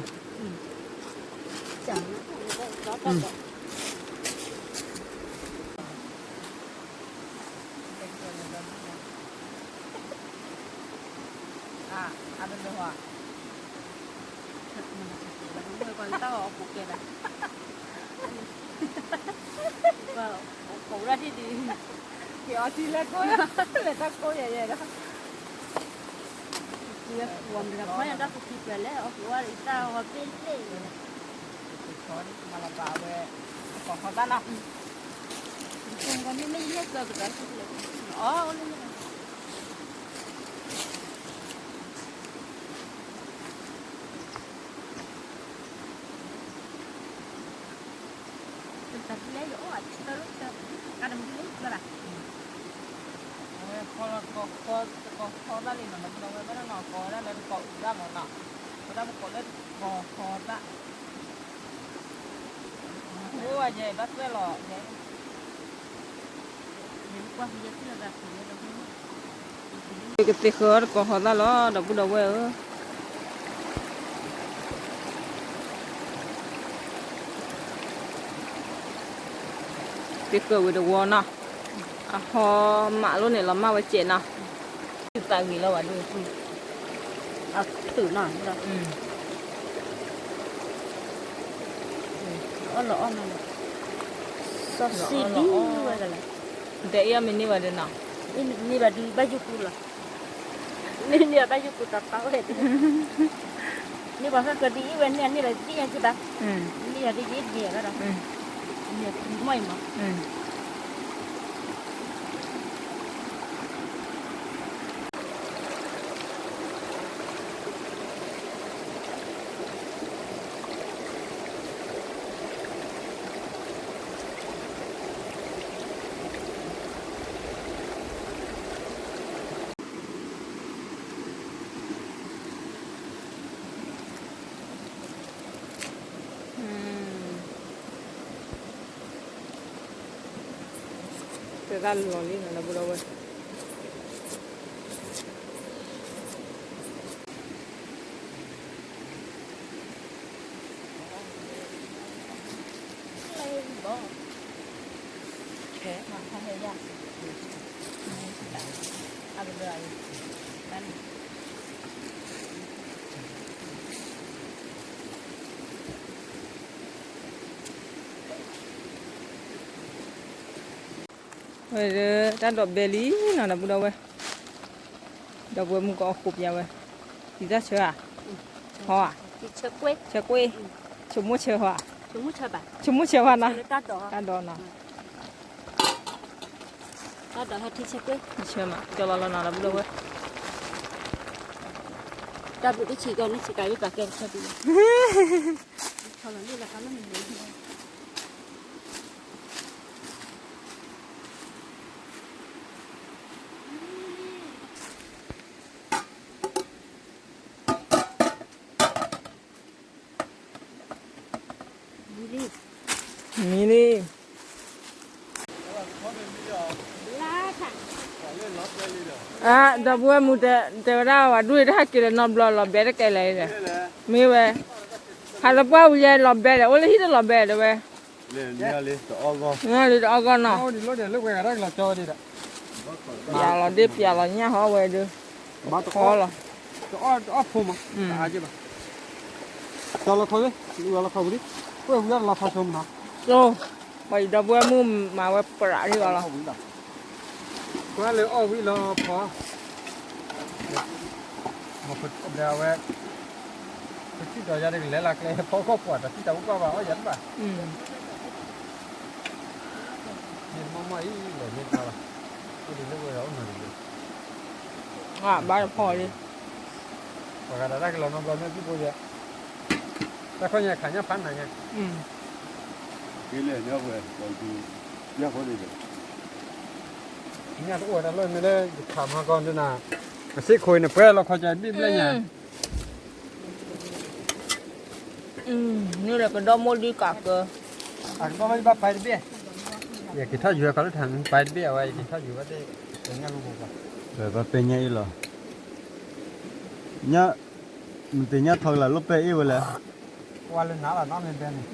ကိးဒၣ်ထံၣ်ဒံး, လဲၤတၢ်ကိးယဲၢ်ယဲၢ်ဒီး, ဝံၤမတၤဖီညါတၢ်ကူးခံပှဲၤလဲၣ် အီၣ်ကူးဝဲအံၤတၢ်ဂီၤဘ့ၣ်လ့ၣ်, မၤလီၤဘၣ်ဝဲ, ကိးဟီသၣ်နီၤ, မ့ၢ်ယဟဲကၢကဒီး, အီၣ်အိၣ်လၢ တၢ်ဖဲလဲၣ် ယအိၣ်အဆၢလၢဆၢ, ကါတမံၤလၢဆၢလၢ်, ဝဲဃီလီၤတကိးဃီ, တကိးဃီသၣ်လံနီၤ, ဒီပုၢ်ဒီဝဲၢ် ဘၣ်နီၤ ကိးဝဲဒၣ်လၢတကိးအုးသၣ်မးနီၤ, ဝဲဒၣ်ပကိးလၢတကိးဃီသၣ်, အိၣ်ဝဲယဲ ဘၣ်သွဲၣ်လီၤယဲ ကသ့ဃၢၤတကိးဃီသၣ်လီၤ ဒီပုၢ်ဒီဝဲၢ်ဧၢ, သ့ဃၢၤဝံၤတဝီနီၤ, အဟီမးလိန့ၣ်လီၤမၢ်ဝဲစဲးနီၤ, သးဂ့ၤလီၤဝဲဒၣ်, အထုးနီၤ, အီၣ်လီၤအီၣ်နီၤ, စီဆှံဒ်ဝဲဒၣ်လီၤ, တဲအီၣ်မ့ၢ်န့ၢ်ဘၣ်ဒီးနီၤ, န့ၢ်ဘၣ်ဒုးဘၣ်ယိၣ်ပူၤလီၤ မ့ၢ်န့ၢ်ဘၣ်ယိၣ်ပူၤတၢ်ဖးဝဲ, န့ၢ်ဘၣ်ဃၣ်ကဒုးအံၤဝဲန့ၢ်န့ၢ်ဘၣ်ဒ်ယဲၢ်ကဘၣ်, န့ၢ်ယၤဒ်ယဲၢ်ဒ်ယဲၢ်ဘၣ်ဒီး, န့ၢ်မီၢ်အံၤမး တဲဒၣ်လီၤလံနီၤ ဒီပုၢ်ဒီဝဲၢ်, ဝဲဒၣ်တၢ်ဒိးဘဲလံနီၤ ဒီပုၢ်ဒီဝဲၢ်, ဒီပုၢ်ဝဲၢ်မုၣ်ကအီၣ်ဃိးပျါဝဲ, ယံၤတၢ်ဆၢဧါ, ဟီဧါ, ဆၢကွ့ၢ်, ဆိမိၣ်ဆၢဟီဧါ, ဆိမိၣ်ဆၢဟီနီၤ, တၢ်ဒိးနီၤ, တၢ်ဒိးဟဲထံဆၢကွ့ၢ်, ဆၢမး ကၠီလီၤလီၤနီၤ ဒီပုၢ်ဒီဝဲၢ်, တၢ်ဘျုးတဆံးကီးန့ၣ်ဆံးကၤယိၣ်ပာ်ကဲတဆၢဒံးလီၤ မံလံ, အၢ ဒီပုၢ်ဝဲၢ်မုၣ်တဲဝဲဒၣ် ဝၤဒူၣ်အံၤတဟဲက့ၤလၢၤနီတဘျီ လီၤဘဲတကဲလဲၣ်, မ့ၢ်ဝဲ, ဟးလၢပှၢ်ဝံၤယဲလီၤဘဲဒီး အိၣ်လၢဟံၣ်တလီၤဘဲဒီးဝဲ, လၢတအီၣ်ဂီၢ်နီၤ, ပျးလီၤဒ့ပျးလီၤညၣ်ဟီဝဲဒီး, တအီၣ်ဖိမး, တအါက့ဘၣ်, လီၤခီ, လီၤခီဝံၤလံ, ဝဲဝံၤလီၤခီဆိမနီၤ, ပှၤအံၤဒီပုၢ်ဝဲၢ်မုၣ်မၤဝဲပြးဒံးဘၣ်လီၤ, ကွၢ်လၢအီၣ်ဝံၤလီၤဖီ ဘျါဝဲ, ပထံၣ်ဒီးယၤတကလဲၤလၢကျဲ ဖီခီၣ်ပှၢ် တၢ်ထံၣ်တၢ်အိၣ်ပှၢ်ဘၣ် အီၣ်ယၤတဘၣ်, မ့ၢ်မီၢ်မီၢ်အံၤ လဲၤမ့ၢ်တဘၣ်ဘၣ်, အိၣ်ဒံးလၢဝဲဒီးအိၣ်နီၤဒံး ဘၣ်တဖီလံ, ပှၤဂၤဒၣ်တၢ်ကလီၤနီတဘျီညၣ်သံၣ်ဖိယဲ, တၢ်ခီၣ်ညါခးညၣ်ဖးနၤညါ, က့လၢညၣ်ဝဲ, ညၣ်ဖိန့ၣ်, ညၣ်တအိၣ်ဝဲဒၣ်လၢန့ၣ်လၢ ယခးမၤကီၢ်ဒ်နၤ, အစ့ၢ်ခိၣ်အံၤန့ၣ် ပှဲၤလီၤခီကၢဘ့ၣ်ဘျဲၣ်ညါ နုာ်လၢပဒီမိၢ်ဒုကးကၢ, အကဘၣ်ဘၣ်ယဘၣ်ပာ်တဘ့ၣ်, ယက့ၤထီၣ်ယူၤအခီလၢထးမံပာ်တဘ့ၣ်အဝဲ ယက့ၤထီၣ်ယူၤဘၣ်သ့ၣ်, ပညၣ်လၢပပာ်, ပှၤပာ်ညၣ်အ့ၣ်လီၤ, ညၣ်, မ့ၢ်သ့ၣ်ညၣ်ထီကလၤလိၣ်ပဲအ့ၣ်ဝဲလဲၣ်,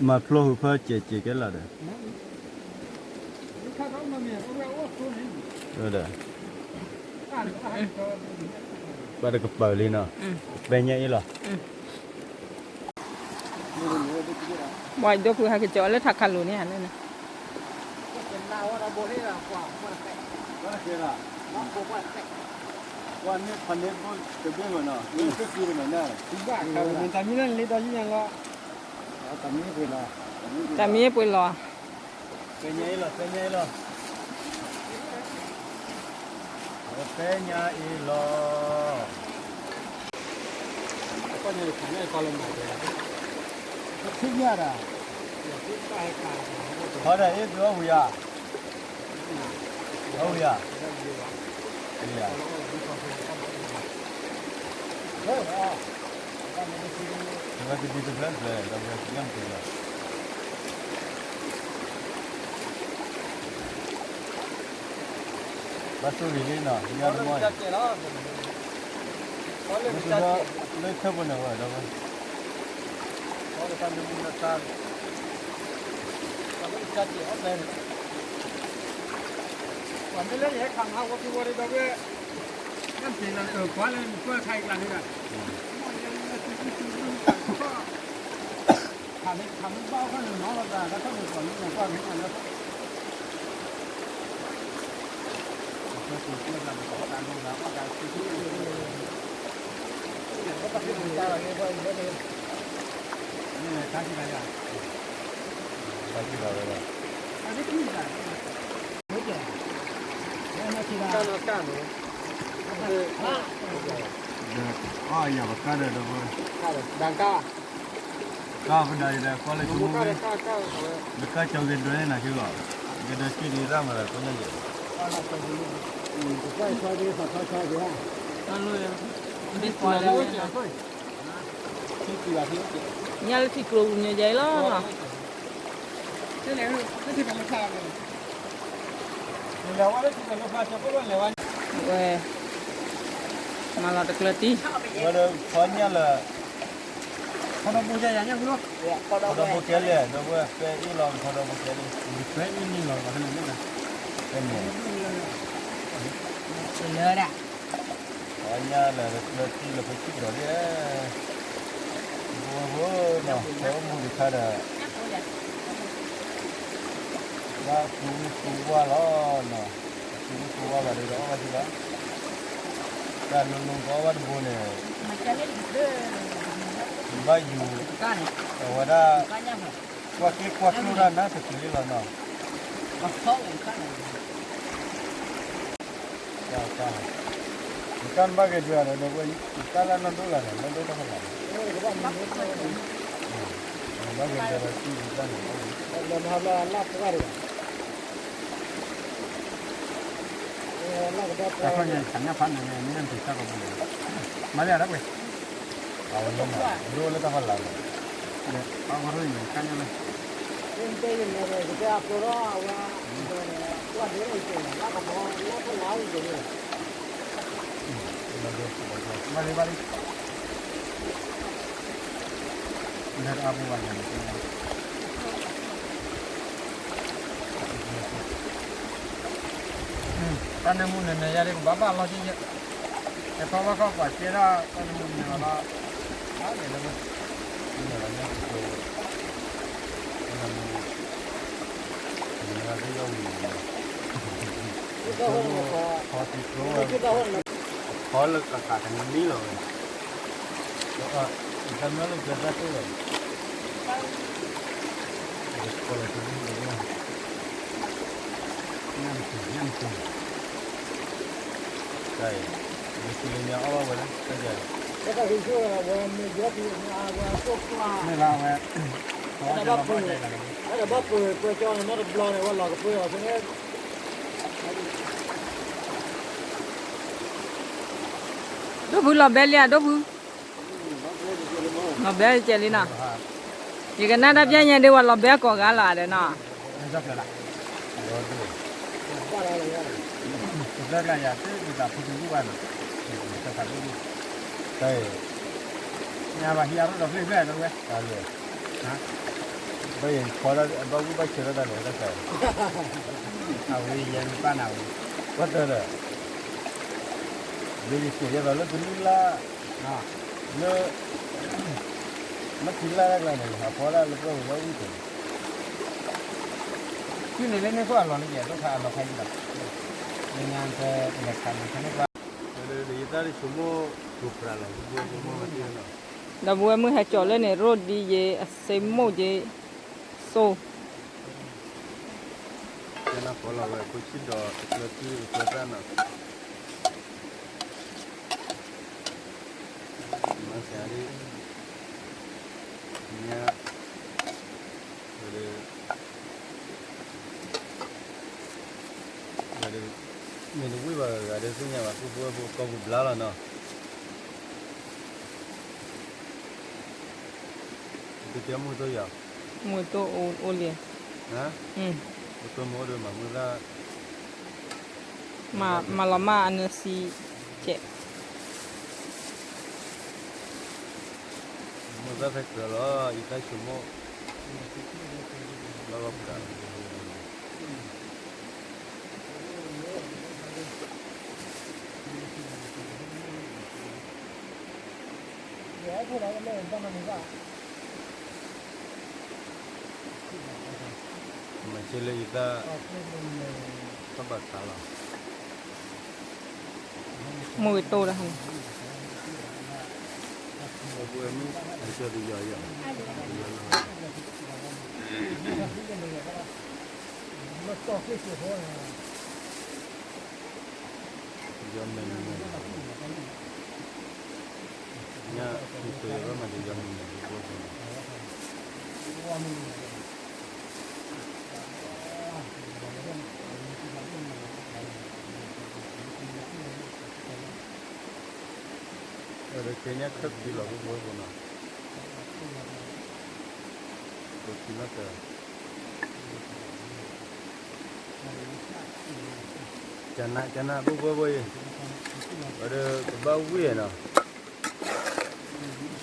မၤဖျိဟူးဖၢစဲးစဲးကဲလီၤဒီး ဒီး, ဘၣ်တကပၤလံနီၤ, ပဲညၣ်အ့ၣ်လီၤ, ဘၣ်ဒိဖုဟဲက့ၤကၠီလၢထးခးလိာ်န့ၣ်ဧါလၢန့ၣ်, တၢ်မံၤပှ့ၤလီၤ, ပဲညၣ်အ့ၣ်လီၤ, ပဲညၣ်အ့ၣ်လီၤ, ဖီဒၣ်အ့ၣ်သုအီၣ်ဝံၤဧါ, အီၣ်ဝံၤဧါ, ဝဲကဒံတဖျၢၣ်တဖျၢၣ် ဒီးဝဲကညၣ်တဖျၢၣ် ဘၣ်ဆိၣ်ဂ့ၤလံနီၤ ယၤတမီၢ်အံၤ, လၢထၢၣ်ဖိန့ၣ်ဝဲဒီးဝဲ, ပှၤမ့ၢ်လၢယဟဲခးမၤဟးဂီၤက့ၤဝဲဒီးဝဲ, နၢ်တ့ၢ်လီၤန့ၣ် ကွၢ်လၢနကွၢ်ခါအံၤကျါန့ၣ်ဒီး အီယၤပကါဒီးဒီးဝဲ, ကါပဒါယၤဒီးကွၢ်လၢဆိကမိၣ်, လၢကါကၠီဂဲၤဒၢးန့ၣ်နၤက့လီၤ, ဂဲၤဒၢးစ့ၢ်ဒံးရၣ်မးဒီးကွၢ်ညၣ်ယဲၢ်, ညၣ်လၢထံကျိပူၤညါယဲၢ်လီၤ, ဝဲ, မၤလီၤတကျၢၤတံၢ်, ဝဲဒီးဖီညၣ်လၢ ဖီဒီဘိကဲလံ, ဒီးဝဲပဲအ့ၣ်လီၤဖီဒီဘိကဲလံ, ပဲန့ၣ်, ဖီညၣ်လၢတကျၢၤတံၢ်လၢပထံၣ်ဒီးဒ်, ဘိဘိနီၤ ဖဲအိၣ်မူဒံးခါဒီး ဘၣ်သူဝံၣ်သူဝါလီၤနီၤ, သူဝံၣ်သူဝါဘၣ်ဒီးအီၣ်ဘၣ်က့ၤဘၣ်, တၢ်လိၤလိၤကအီၣ်ဘၣ်တဘိန့ၣ်, ဘၣ်ယူၤ, အဝဲဒၣ်, ကွၢ်က့ကွၢ်ကျိၣ်တၢ်နါတတုၤလံလီၤနီၤ, တၢ်ဘၣ်ဂဲၤဒၢးဒီး ဒီးဝဲ, တၢ်လၢနီၢ်ဒိၣ်လၢ်န့ၣ် နီၢ်ဒိၣ်တၢ်ဖီလာ်န့ၣ်, ဘၣ်ဂဲၤဒၢးဒီးကံၢ်တၢ်န့ၣ်, တၢ်ခီၣ်ညါဆးညၣ်ဖးနၤန့ၣ် မ့ၢ်နၢ်ပှ့ၤစၢ်ကီးပူၤန့ၣ်, မၤလၢအတၢ်ပှ့ၤ အဝဲလၢမၤ ဒိၣ်လၢတၢ်ဖီလာ်လီၤ, အဝဲဒၣ်န့ၣ် ခါညါလၢ ဘၣ်လံ ဘၣ်လံ, လၢတၢ်အါပူၤဘၣ်န့ၣ် တၢ်နၢမူနၢနၢယါဒ်ကဘၣ်ဘၣ်လီၤက့ယဲ, ဟဲထီၣ်ဘၣ်ခီပှၤကဲဒၣ်တၢ်နၢမူနၢလီၤ, အါလဲၣ်လၢဝဲ, နၢလီၤညါကတၢၢ်ဝဲ, တၢ်နၢမူ, နၢလီၤကယီၢ်ဝံၤ, ခီတံကျိဝဲ, ခီလၢကခးကနံလီၤဝဲ, တၢ်မၢလၢပျၢၤတၢ်တိၢ်လီၤ, ကီလီၤကနံလီၤ, ညၣ်မတၤ ညၣ်မတၤ, တၢ်အံၤ, မ့ၢ်စံးလၢညါအီၣ်ဘၣ်ဝဲလဲၣ်, တၢ်ယၤ, တၢ်က့ၤဆိၣ်ဝဲမ့ၢ်ယဲၢ်က့ၤမ့ၢ်အါဝဲအခိၣ်ကျါ, မ့ၢ်ဘၣ်ဝဲ, တၢ်ဒၣ်ဘၣ်ပၢၤ, တၢ်ဒၣ်ဘၣ်ပၢၤပှဲၤကၠီန့ၣ် နီတဘျီန့ၣ် ဝဲလီၤကပၢၤအီၤဖဲန့ၣ် ဒိၣ်ဖုလီၤဘဲလံဧါ ဒိၣ်ဖု, လီၤဘဲကဲလံနီၤ, ယကနၣ်တၢ်ပျဲညါဒ်ဝဲလီၤဘဲကိးဂၤလီၤဒီးနီၤ, ညါဘၣ်ဟံးအါထီၣ်ဒီးဖျ့ၣ်ဖျဲၣ်ဒီးဝဲ, ဘၣ်ယံၤခီဒၣ်ဘၣ်ဝံၣ်ဘၣ်ဆၢထီၣ်တၢ်လဲၤတၢ်ကျါ, အဝဲယဲမ့ၢ်ပၢ်နၤဝဲ, ကွၢ်တၢ်ဒီး, ယယစဲးယဲသိးလၢတနံၣ်လၢ, လၢ, မ့ၢ်ခံလၢ်တၢ်ကျါန့ၣ် ဟးဖီဒၣ်လၢပှၢ်ပူၤလၢဝံၣ်တၢ်န့ၣ် ကုၢ်န့ၣ်လၢန့ၢ်ခိၣ်အလီၢ်လၢယဲၢ်ဒိၣ်ခါအလီၢ်ခါယံၤလီၤ, လၢညါတလဲၤခးန့ၣ်ဖဲန့ၣ်ပှၢ်, ယသးတဆိကမိၣ်, ပူၤပြးလီၤ, ဒီပုၢ်ဝဲၢ်မုၣ်ဟဲကၠီၤလၢန့ၣ် ရိၣ်ဒံယ့ၤ အစ့မိၣ်ယ့ၤ, စိ, ကဲနၢ်ဖီလီၤဝဲ ဖိဆံးဒီးတကျၢၤကုၢ်တကျၢၤသၣ်နီၤ မၤစၢၤဒ်, ညါ, ဝဲဒၣ်, ဝဲဒၣ်, မ့ၢ်တဝံၣ်ဘၣ်ဂၤဒီးသ့ၣ်ညါဘၣ် ပုၢ်ဖိဝဲၢ်ဖိကိးပူၤဘျါလီၤနီၤ, တတဲမူသိယၤ, မူသိအိၣ်လံ, မူသိမ့ၢ်အိၣ်ဒီးမၤမူသၣ် မၤလီၤမၢ်အနၢၤဆံ, ကဲ, မူသၣ်ဖဲကြၢးလီၤ ယသးဆိကမိၣ်, လီၤဂီၤပှၤ မၤစၢၤလၢယသး, တၢ်ဘၣ်ခးလီၤ, မုၢ်ကတိၢ်တၢ်, ယီၤမဲာ်န့ၣ်, ညါ, ယဘၣ်မၤတယီၤမဲာ်န့ၣ်, ဒီးကဲညါခၢၣ်သံလီၤ ပုၢ်ဖိဝဲၢ်ဖိနီၤ, ပထံၣ်နီၣ်တၢ်, ကနၣ်ကနၣ် ပုၢ်ဖိဝဲၢ်ဖိအံၤ, ဝဲဒီးကဘၣ်ဝံၣ်နီ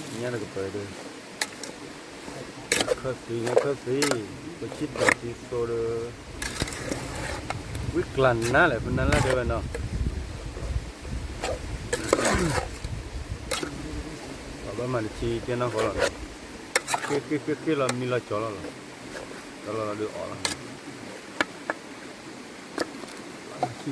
ၤ, ညါတကပၤဒီး ခၢၣ်သံညါခၢၣ်သံ, ပဆံၣ်ဒီးသံသိဒီး, ဝံၣ်ကျါနါလဲၣ် ဖုနါလၢဒဲဝဲနီၤ, ပှၤဘၣ်မၤတထံတဲနီၢ်ဃီလီၤ, ဃ့ဃ့ဃ့ဃ့လီၤမံလီၤကၠီလီၤလီၤ, ကၠီလီၤလီၤဒုး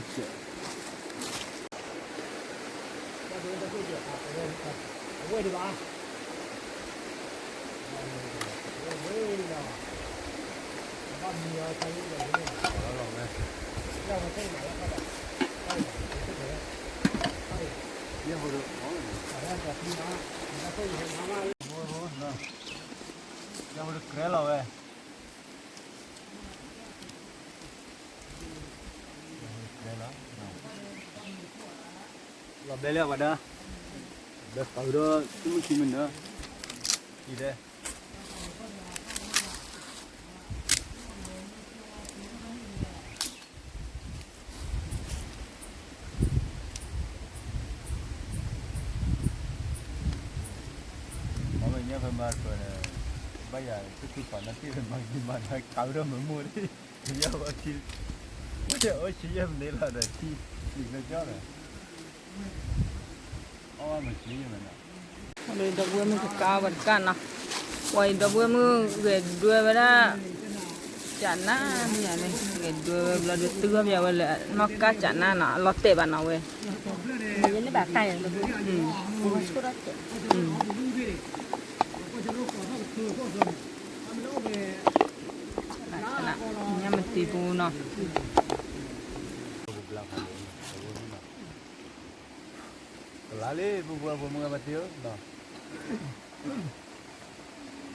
အီၣ်လီၤ, ဆံၣ်စဲး လီၤဘဲလၢအဝဲဒၣ်, ဘဲပာ်ဒီး သုမုၢ်ခံမုၢ်နၤ, ဒ်လဲၣ် ပှၤမ့ၢ်ညါဖဲမၤတပၢၤန့ၣ်, ဘၣ်ယၤ သုသူၣ်ဖးနၢ်တ့ၢ်ဖဲမၤကဒံမၤတၢ်ကးဝဲဒၣ်မ့ၢ်မိၢ်ဒၣ်, ယဲၢ်ဝဲခံ, အိၣ်ဆံယဲၢ်မံးနံးလီၤဒီးထံ, လံာ်လၢကၠီဒီး, အီၣ်ဘၣ်မၤစၢၤယဲၢ်မ့ၢ်နီၤ, ဒီပုၢ်ဝဲၢ်မုၣ်ကကးဝဲတကးနီၤ, ပှၤအံၤဒီပုၢ်ဝဲၢ်မုၣ်ဂဲၤဒွဲဝဲဒၣ် ကနၣ်မ့ၢ်ဧါန့ၣ် ဂဲၤဒွဲဝဲဘျီဒီး တုၤဝဲပယီၤဝဲလၢ နီၢ်ကါကနၣ်နီၤ အလီၤတဲာ်ဘၣ်နီၤဝဲ, ယဲန့ၣ်ဘၣ်ကါယၤလၢ, ညါမတံၤပူနီၤ. ကလါလံ ပုၢ်ဖိဝဲၢ်ဖိမုၢ်ဂၤဖါတံၢ်ဧၢ,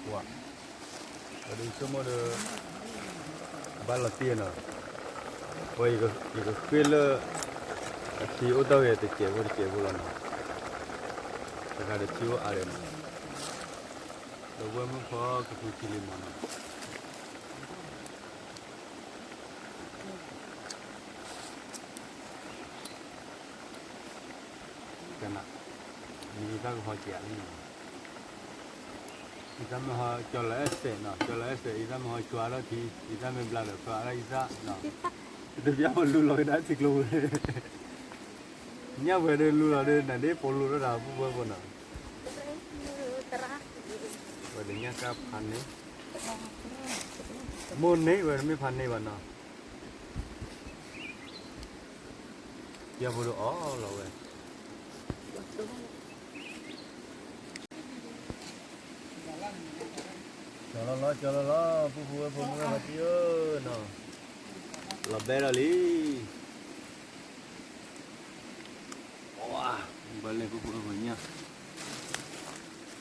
ပှၤ, ပှၤဒုးဆိကမိၣ်ဒီး ဘၣ်လီၤတံၢ်နီၤ, ပှၤ, ယကဃ့လၢ အထံအိၣ်တ့ၢ်ဂ့ၤတစဲးဖိတစဲးဖိလီၤနီၤ, တခါဒီးထံအိၣ်အါဒီးနီၤ, ဒီပုၢ်ဝဲၢ်မုၣ်ဖိကဖုထံလံမးနီၤ. ကနၣ်, မ့ၢ်အံသၣ်ကဟီက့ၤဧါလံ, အံသၣ်မ့ၢ်ဟီကၠီလီၤအဲၣ်စဲးနီၤ, ကၠီလီၤအဲၣ်စဲး အံသၣ်မ့ၢ်ဟီကၠီအါထီၣ်ထံ, အံသၣ်မ့ၢ်ဘျါဒီးဖၢအါထီၣ်အံသၣ်နီၤ, တပျၢ်ပလူလီၤကဒါထံကျိဝဲ, ညၣ်ဝဲဒီးလူလီၤဒီး နဒ့ပိာ်လူထီၣ်တၢ်ပုၢ်ဝဲၢ်ဖိနီၤ, ဝဲဒီးညၣ်ကၢ်ဖးန့ၣ်, မိၢ်န့ၢ်ဝဲတမ့ၢ်ဖးန့ၢ်ဘၣ်နီၤ. ယဖိဒိၣ်အီၣ်လီၤဝဲ, ကၠီလီၤလီၤ ကၠီလီၤလီၤ ပုၢ်ဖိဝဲၢ်ဖိမုၢ်ဂၤဖါတံၢ်ဧၢနီၤ, လီၤဘဲဒီးလံ, ဝါ, ဘၣ်လဲၣ်ပုၢ်ဖိဝဲၢ်ဖိညၣ်,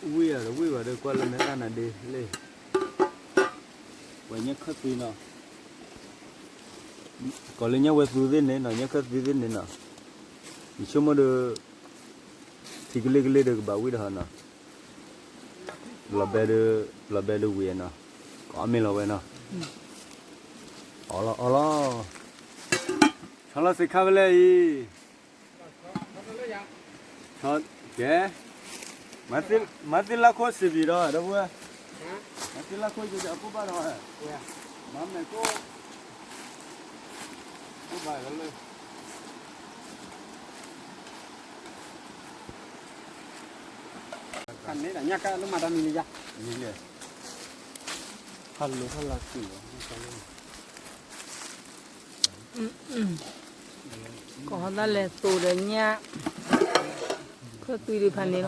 ဝံၣ်အီၤဒီးဝံၣ်ဘၣ်ဒီး ကွၢ်လၢမဲာ်သၣ်နၤဒ့လံ, ဝဲညၣ်ခၢၣ်သံနီၤ. ကိးလၢညၣ်ဝဲသူသ့ၣ်န့ၣ်နီၤ, ညၣ်ခၢၣ်သံသ့ၣ်န့ၣ်နီၤ, ယဆိကမိၣ်ဒီး ထံကလ့ၢ်ကလ့ၢ်ဒီးကဘၣ်ဝံၣ်ဒီးဟီနီၤ, လီၤဘဲဒီး, လီၤဘဲဒီးဝံၤနီၤ, ကအီၣ်မ့ၤလီၤဝဲနီၤ, အီၣ်လီၤအီၣ်လီၤ, ဆီလီၤစ့ခါဖဲလဲၣ်အံၤ ကဲ, မၤသ့လၢခိၣ်စံးဘံၤဒီး ဒီပုၢ်ဝဲၢ်, မၤသ့လၢခိၣ်စံးဘံၤအခိၣ်ဘၣ်ဒီး, မၤမဲာ်ခိၣ်, ခိၣ်ဘၣ်လၢ, ခါန့ၣ်ဒီးညၣ်ကၢ်လၢမၤတၢ်မံၤလံယါ, မံၤလဲၣ်, ဟးလိာ်ဟးလီၤက့ၤလီၤ, ကီၢ်ဟီသၣ်လဲၤသိးဒီးညၣ်, ခၢၣ်သွံဒုးဖးန့ၣ်လီၤ. ကၠီလီၤလံ ဒီပုၢ်ဒီ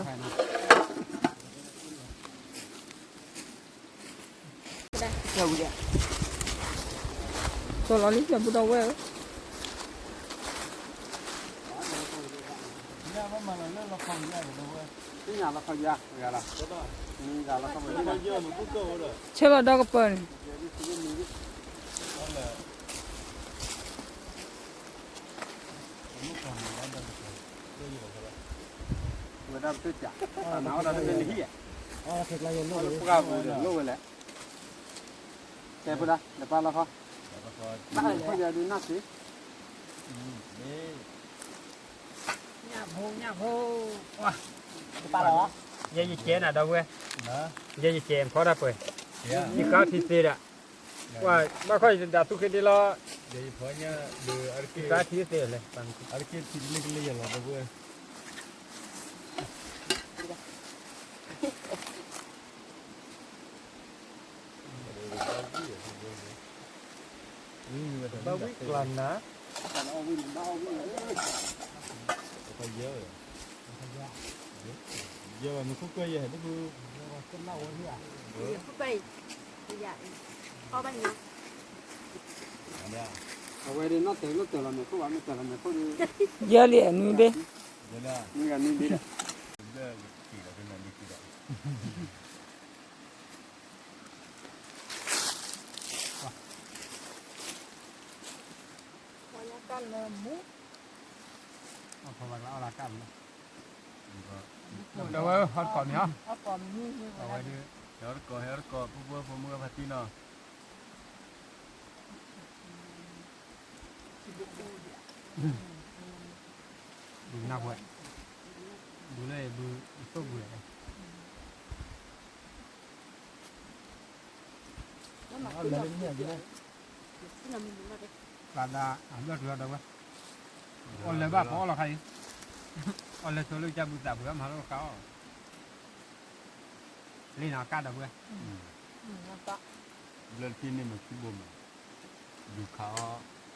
ဝဲၢ်ဧၢ, ဆဲလီၤဒီကပၢၢ်န့ၣ် ဝဲဒၣ်ပသ့ၣ်စး, နၤဝဲဒၣ်တမ့ၢ်လၢဟံၣ်ဧါ, ပှၤပှၢ်ပူၤဒီးလိၣ်ဝဲလဲၣ်, တဲဖိဒါ လဲၤပာ်လီၤခီ, ဘၣ်ခီယၤဒုးနၢ်စ့, ညၣ်ဖိ ညၣ်ဖိ, ယဲယကဲနၤဒီပုၢ်ဝဲၢ်, ယဲယကဲဖီတၢ်ပှဲၤ, ယကါထံသ့ဒီး, ဘၣ်ခီယတဒၣ်သူၣ်က့ၤဒ့လီၤ, ယကါထံသ့လဲၣ်, အါတက့ၢ်ထံကလ့ၢ်ကလ့ၢ်ယၤလီၤဒီပုၢ်ဝဲၢ် ဘၣ်ဝံၣ်ကျါနၤ, ယဲဘၣ်မ့ၢ်ခိၣ်ကွဲယဲၢ်ဟဲတပူၤ, အဝဲဒၣ်နီၣ်တၢၤလိၣ်တၢၤလီၤမဲာ်ခိၣ်ဘၣ် မ့ၢ်တၢၤလီၤမဲာ်ခိၣ်ဒီး, ယဲလံအနွံဘ့ၣ်, နွံဂၤနွံဘ့ၣ်ဒီး ပှၤလၢကၢ်လၢမူ, အီၣ်ဖီဘၣ်ကျါအီၣ်လၢကၢ်မူ, ဒီးဝဲဟီတကိးမ့ၢ်ဟီ, အဝဲဒၣ်, ဟဲတကိး ဟဲတကိး ပုၢ်ဖိဝဲၢ်ဖိမုၢ်ဂၤဖါတံၢ်နီၤ, ဘုနၢ်ပှဲၤ, ဘုလၢဘုသိၣ်ဘုလဲၣ်, ပှၤဒၣ်အဘျၢၣ်တုၤအီၤဒီးဝဲ, အီၣ်လဲၤဘၣ်ပအီၣ်လီၤခါအံၤ, အီၣ်လဲၤဆိလၢကစၢ်ဘုသးပှဲၤမၤလၢခါအီၣ်, လ့ၣ်နီၤကၢ်ဒီးဝဲ, ဘျၢၣ်တထံၣ်န့ၣ်မ့ၢ်ခံဘိမး, ဒုးခးအီၣ်, အထံထံတဘၣ်,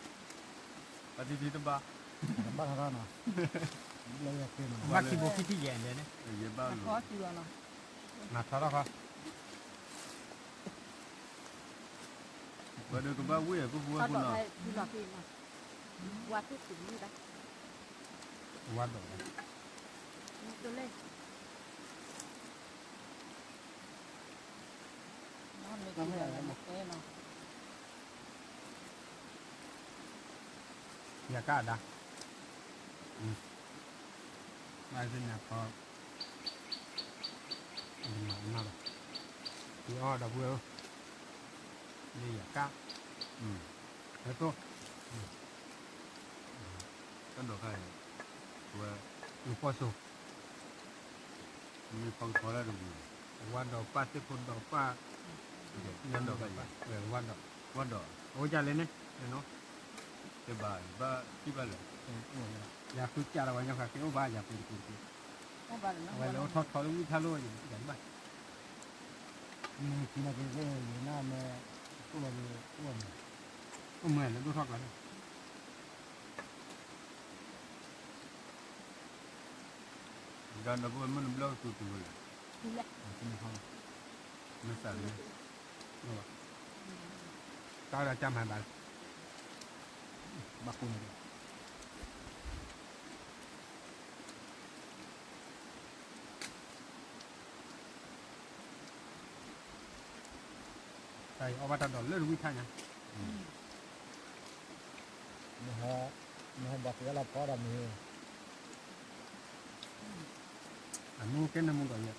ဘၣ်ထီၣ်နီၤ, ဘၣ်ခံဘိခံထံၣ်ယဲၢ်လဲၣ်န့ၣ်, ယဲၢ်ဘၣ်လီၤ, နထီထီၣ်ခီ ပှၤဒီးကဘၣ်ဝံၣ် ပုၢ်ဖိဝဲၢ်ဖိနီၤ, ဝါဒိၣ်, ဝါဒိၣ်, ဒိးလဲၣ်, ယကါဒၣ်, ဘၣ်သ့ၣ်ညါဖီ, မၤမၤဘၣ်, ယအီၣ်ဒီပုၢ်ဝဲၢ်ဧၢ, လၢယကါ, ဟဲသိ, တၢ်ဒိးခါအံၤ, ဝဲ, ယဖီၣ်စိ, မ့ၢ်ဖီကဖီတၢ်တဝံၤ, ဝါဒီးပၢ်သ့ၣ်ဖိဒီးပၢ်, ဝါဒီး, ဝါဒီး, အိၣ်ကလဲၣ်န့ၣ်, တဘၣ်ဘၣ်ထံၣ်ဘၣ်လၢၤ, ယၤဃုကးလီၤဝဲညီဃာ်က့ၤအိၣ်ဘၣ်ယၤပူၤတပူၤတပူၤ, အဝဲလဲၤအိၣ်ထီၣ်ထီလၢဝံၣ်ထါလိၣ်ယၤတဘၣ်, မ့ၢ်ကံနၤက့ၤက့ၤယနၢ်မ့ၢ်, အိၣ်လီၤဒီးအိၣ်မး, အိၣ်မးလၢဒိၣ်ထီၣ်ကျါန့ၣ် ဒီးဒီပုၢ်ဝဲၢ်မုၣ်နဘျီကသူၣ်တုၤဝဲလဲၣ်, မ့ၢ်စးလံ, တၢ်ဒၣ်ကၢ်မၤဘၣ်, ဘၣ်ဃိန့ၣ်ဒီး တၢ်အံၤအီၣ်ဘၣ်တၢ်ဒိးလၢတဝံၣ်ထါညါ, မ့ၢ်ဟဲဘၣ်သ့ၣ်အလီၤဖီဒီးမ့ၢ်, အမ့ၢ်ကဲနမူဒီးယဲ,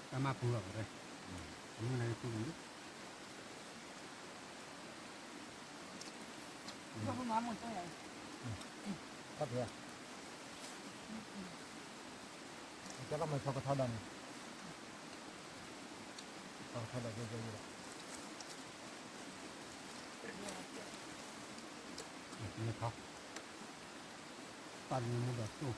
တၢ်မၤပူၤလီၤဝဲ, အမ့ၢ်နပူၤန့ၣ် ခီၣ်ထံး, ကဲလီၤမ့ၢ်ဆီကထီဒီးန့ၣ်, ဆီကထီဒီးကဲကဲလီၤ, မ့ၢ်ထီ, ပာ်န့ၢ်မူဒီးသိၣ်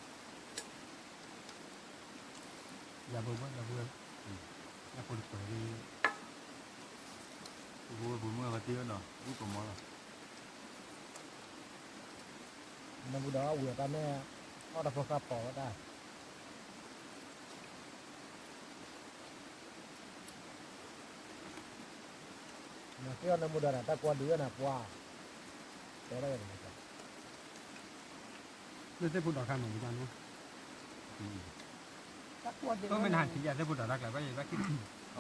ယၤဘိဘိ ယၤဘိ, ယၤဖိတကွဲးလံ, ဘိဘိမုၢ်အဝဲတ့ၢ်နီၤ ဝံၣ်ကမီၤလီၤ, နမူဒီးအဝံၣ်အတၢ်န့ၣ်, အီၣ်တၢ်ဖိဃၢ်ဖီးဝဲဒၣ်, နသ့ၣ်အီၤနမူဒီးနတၢ်ကွၢ်ဒုးဝဲနပှၤ, တဲဒၣ်ယၤန့ၣ် လၢသ့ၣ်ဖိဒီးခါမ့ၢ်ကန့ၣ်, တမ့ၢ်နဟးထံၣ်ယၤသ့ၣ်ဖိဒီးတၢ်ကျါဘၣ်ယဘၣ်ခံ, အ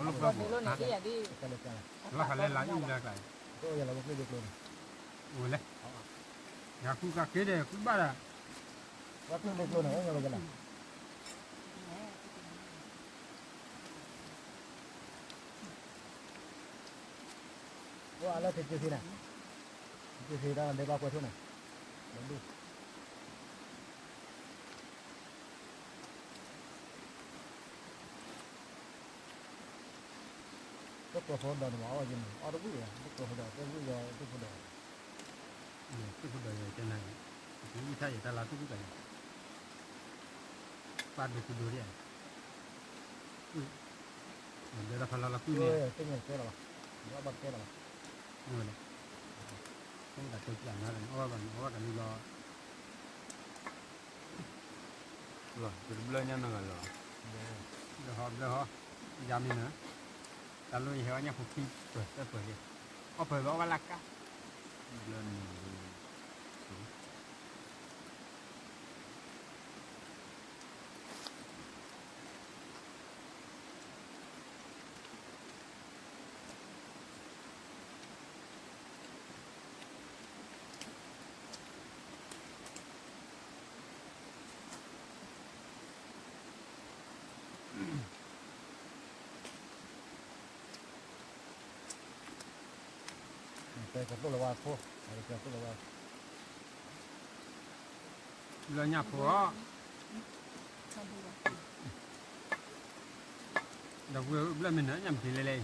လီၢ်ဖျၢၣ်ဖိ, လီၤခါလၢလါအုၣ်လၢကျါ, အိၣ်လဲၣ်, ယၤဃုကးက့ၤဒီးဃုဘၣ်ဒီး, ပှၤလၢက့ၤက့ၤသ့နၤ, က့ၤသ့တၢ်ဒဲးဘၣ်ကွဲးထိၣ်နၤ, ဘၣ်ဒူၣ် တၢ်ကွဲးဖိဒီးန့ၣ်မ့ၢ်အီၣ်က့ၤန့ၣ် အီၣ်တဝံၣ်ဝဲ တၢ်ကွဲးဖိဒီး တဝံၣ်ဝဲ တၢ်ဖိဒီး, တၢ်ဖိဒီးယဲၢ်ကဲနၤ, တဝံၣ်ထါယဲၢ်တၢ်လါတဝံၣ်ကးယဲၢ်, ပၢ်ဒိးကဒိးဒ်, ဒဲးလီၤဖးလီၤလီၤကွံာ်န့ၣ်, တမ့ၢ်တဲလီၤဘၣ်, ဘၣ်တဲလီၤဘၣ်, မ့ၢ်ဝဲလဲၣ်, တၢ်တဲပျးနၤဒီး အီၣ်ဘၣ်ဘၣ်န့ၣ် အီၣ်ဘၣ်ကလံလီၤ လီၤ တဘျၢညါနဂၤလီၤ, ဘျၢဟီ ဘျၢဟီ, ယၤမ့ၢ်နၤ, တၢ်လိၣ်ယဟဲအီၣ်ညၣ်ဖိခံပၢၤသၢပၢၤလံ, အီၣ်ပၢၤဘၣ်အီၣ်ဘၣ်လၢကါ, ဘျၢနၤ, တဲကတိၢ်လီၤဝဲခိၣ်, တဲကတိၢ်လီၤဝဲ, လၢညၣ်ဖိအီၤ, ဒီးဝဲဘျၢမ့ၢ်နၤ ညၣ်မ့ၢ်ထံလဲလဲအံ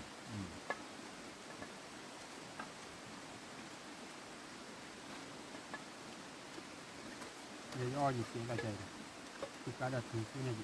ၤ ယအီၣ်ယကဲဒၣ်ကဲဒီး, သုကါဒၣ်ထူသ့ၣ်ညါ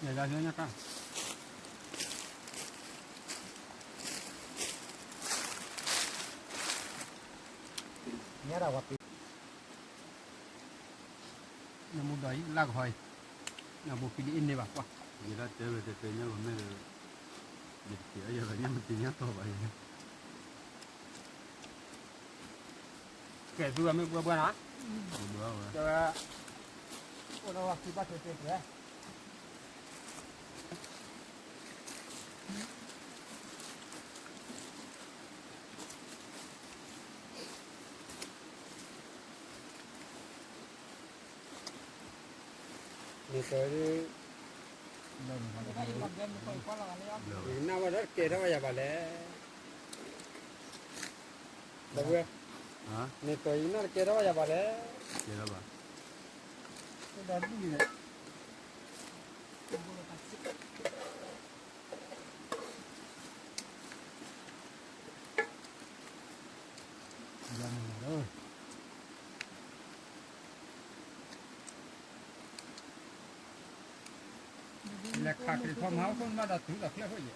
ယံၤ, ယၤယၤညါကါ. ညါတၢ်ဝဲပ့ၤ နမူဒီးအံၤ လၢကဟီအံၤ နဘိဖံဒ်အ့ၣ်န့ၢ်ဘၣ်ကွၢ် ယဲဒၣ်တဲဝဲတဲတဲညါဂီၤမ့ၢ်ဒီး ယတက့ၤအယဲၢ်ဘၣ်ညါ မ့ၢ်က့ၤညါတီၢ်ဘၣ်ယဲ ကဲသူဝဲမ့ၢ်ဘှဲဘှဲနီၤ ဘှဲဝဲ တဲဝဲ အိၣ်ဒီးဝဲခံဘၣ်တဲတဲတဲ န့ၣ်က နၢ်ဝဲဒီးတကဲထီၣ်ဝဲယၤဘၣ်လဲၣ် ဒီပုၢ်ဝဲၢ် န့ၣ်က ယနၢ်တကဲထီၣ်ဝဲယၤဘၣ်လဲၣ် ကဲထီၣ်ဘၣ် ဒ်န့ၣ် လဲၤခးခရံာ်ဖီမၤဟီၣ်ခိၣ်မးဒီးတုၤလီၤကျဲခိၣ်ယဲ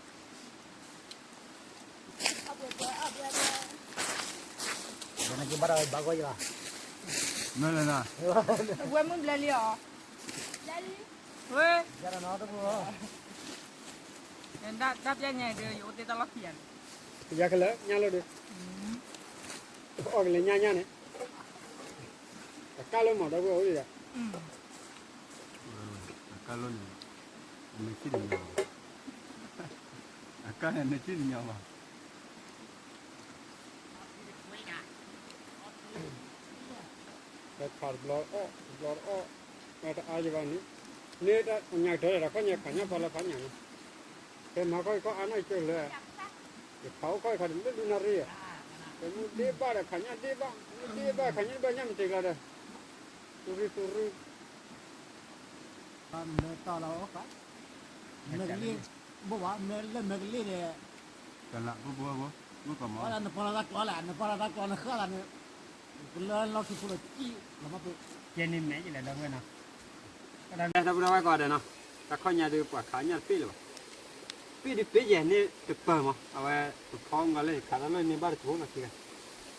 ၢ် နကဘၣ်ဒီးဘၣ်ဂီၢ်ယလီၤ မ့ၢ်လဲၣ်နၤ ဝဲမုၢ်ဘျဲလံအီၤ ဝဲ တၢ်ပျဲညါဒီး ယအိၣ်တ့ၢ်တၢ်လီၢ်ခံဂၤန့ၣ် ယၤခဲလၢာ်ညါလီၤဒီး အီၣ်ကလဲၤညါညါန့ၣ် အကၢ်လၢမၤဒီပုၢ်ဝဲၢ်အိၣ်ဒံးဒီး အကၢ်လၢန့ၣ် အမဲာ်ထံၣ်တညီဘၣ် အကၢ်န့ၣ်မဲာ်ထံၣ်တညီဘၣ် ပခးတဘျီအီၣ် တဘျီတအီၣ် မ့ၢ်တအါယဘၣ်န့ၣ် န့ၣ်တၢ်ညၣ်ကတၢၢ်ဒီး ခီၣ်ညါခးညၣ်ဖီလၢခးညၣ်န့ၣ် ပမၤခီၣ်ခီၣ်အါနီၢ်ကၢၢ်လၢ ယခးအိၣ်ခီၣ်ခါတလၢဒုနၣ်ရံၣ် ပမူဒ့ဘၣ်ဒီးခးညၣ်ဒ့ဘၣ် မူဒ့ဘၣ်ခးညၣ်ဒ့ဘၣ်ညၣ်မတ့ၤကျါဒီး သူရူသူရူ မ့ၢ်တီၢ်လီၤအိၣ်ခါ မ့ၢ်ကလံၢ် ဘိၣ်ဘၣ် မ့ၢ်လၢမ့ၢ်ကလံၢ်န့ၣ် ကလးဖိဖိဖိ မုၣ်ကီၢ်မီၤ နကွၢ်လီၤတၢ်ကျီလဲၣ် နကွၢ်လီၤတၢ်ကျီနဃၢ်လီၤန့ၣ် ကလၢလီၢ်ခံဖိလီၤကံၣ်လီၤမးပူၤ ကဲန့ၣ်မဲာ်ယလဲၤဒီပုၢ်ဝဲၢ်နီၤ ဒီပုၢ်ဝဲၢ်ကွၢ်ဒီးနီၤ တၢ်ခီၣ်ညါဒုးပှၤခးညၣ်တပ့ၢ်လၢၤဘၣ် ပ့ၢ်ဒုးပ့ၢ်ယဲၢ်န့ၣ်တပၢၢ်မး အဝဲပဖီမုၢ်ဂီၤလၢယခးတၢ်လၢန့ၣ်ဘၣ်တကိးနီၤခံဂၤ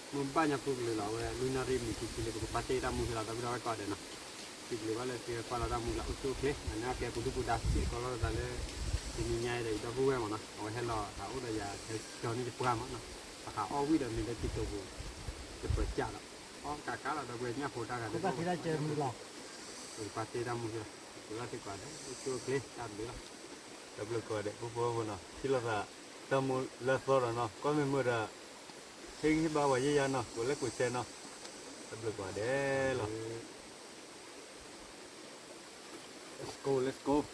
မ့ၢ်ဘၣ်ညါပူၤကလုာ်လီၤ အဝဲလွံၢ်နၣ်ရံၣ်မံၤခံဆံလၢပကပာ်တ့ၢ်တၢ်မူဟဲလီၤ ဒီပုၢ်ဝဲၢ်ကွၢ်ဒီးနီၤ စံးဘျုးဘၣ်လၢသုကွၢ်လီၤတၢ်မူလၢအိၣ်ဆူၣ်အိၣ်ချ့ အန့ၣ်ကဲပူၤဒုၣ်ပူၤဒါစ့ၢ်ကီးလီၤသးလၢ တနံၤညါအံၤဒီးယဒီပုၢ်ဝဲၢ်မးနီၤ အဝဲဟဲလီၤဟးအိၣ်ဒီးယၤ ဟဲကၠီန့ၢ်ယပှၢ်မးနီၤ ပဟးအီၣ်ဝံၣ်ဒီးမ့ၢ်လၢတံၤတိာ်ပူၤ ယပၢၤကၢ်လီၤ အီၣ်ကးကးလီၤ ဒီပုၢ်ဝဲၢ်ညၣ်ဖိတၢ်ဂၤဒ် ပာ်တ့ၢ်တၢ်မူလီၤ ပကပာ်တ့ၢ်တၢ်မူလီၤ ပလီၢ်သ့ၣ်ကွၢ်ဒီး အိၣ်ဆူၣ်အိၣ်ချ့တၢ်ဘျုးလီၤ ဒီပုၢ်ဝဲၢ်ကိးဂၤဒဲး ဖိဖိဖိနီၤ ထံၣ်လိာ်သး တၢ်မူလၢအသီဒီးနီၤ ကွၢ်မ့ၢ်မုာ်ဒီး ဟ့ၣ်ဂံၢ်ဟ့ၣ်ဘါပှၤယဲၢ်ယါနီၤ ကိးလၢကိးဆဲးနီၤ တၢ်ဘျုးကိးဂၤဒဲးလီၤ Let's go, let's go.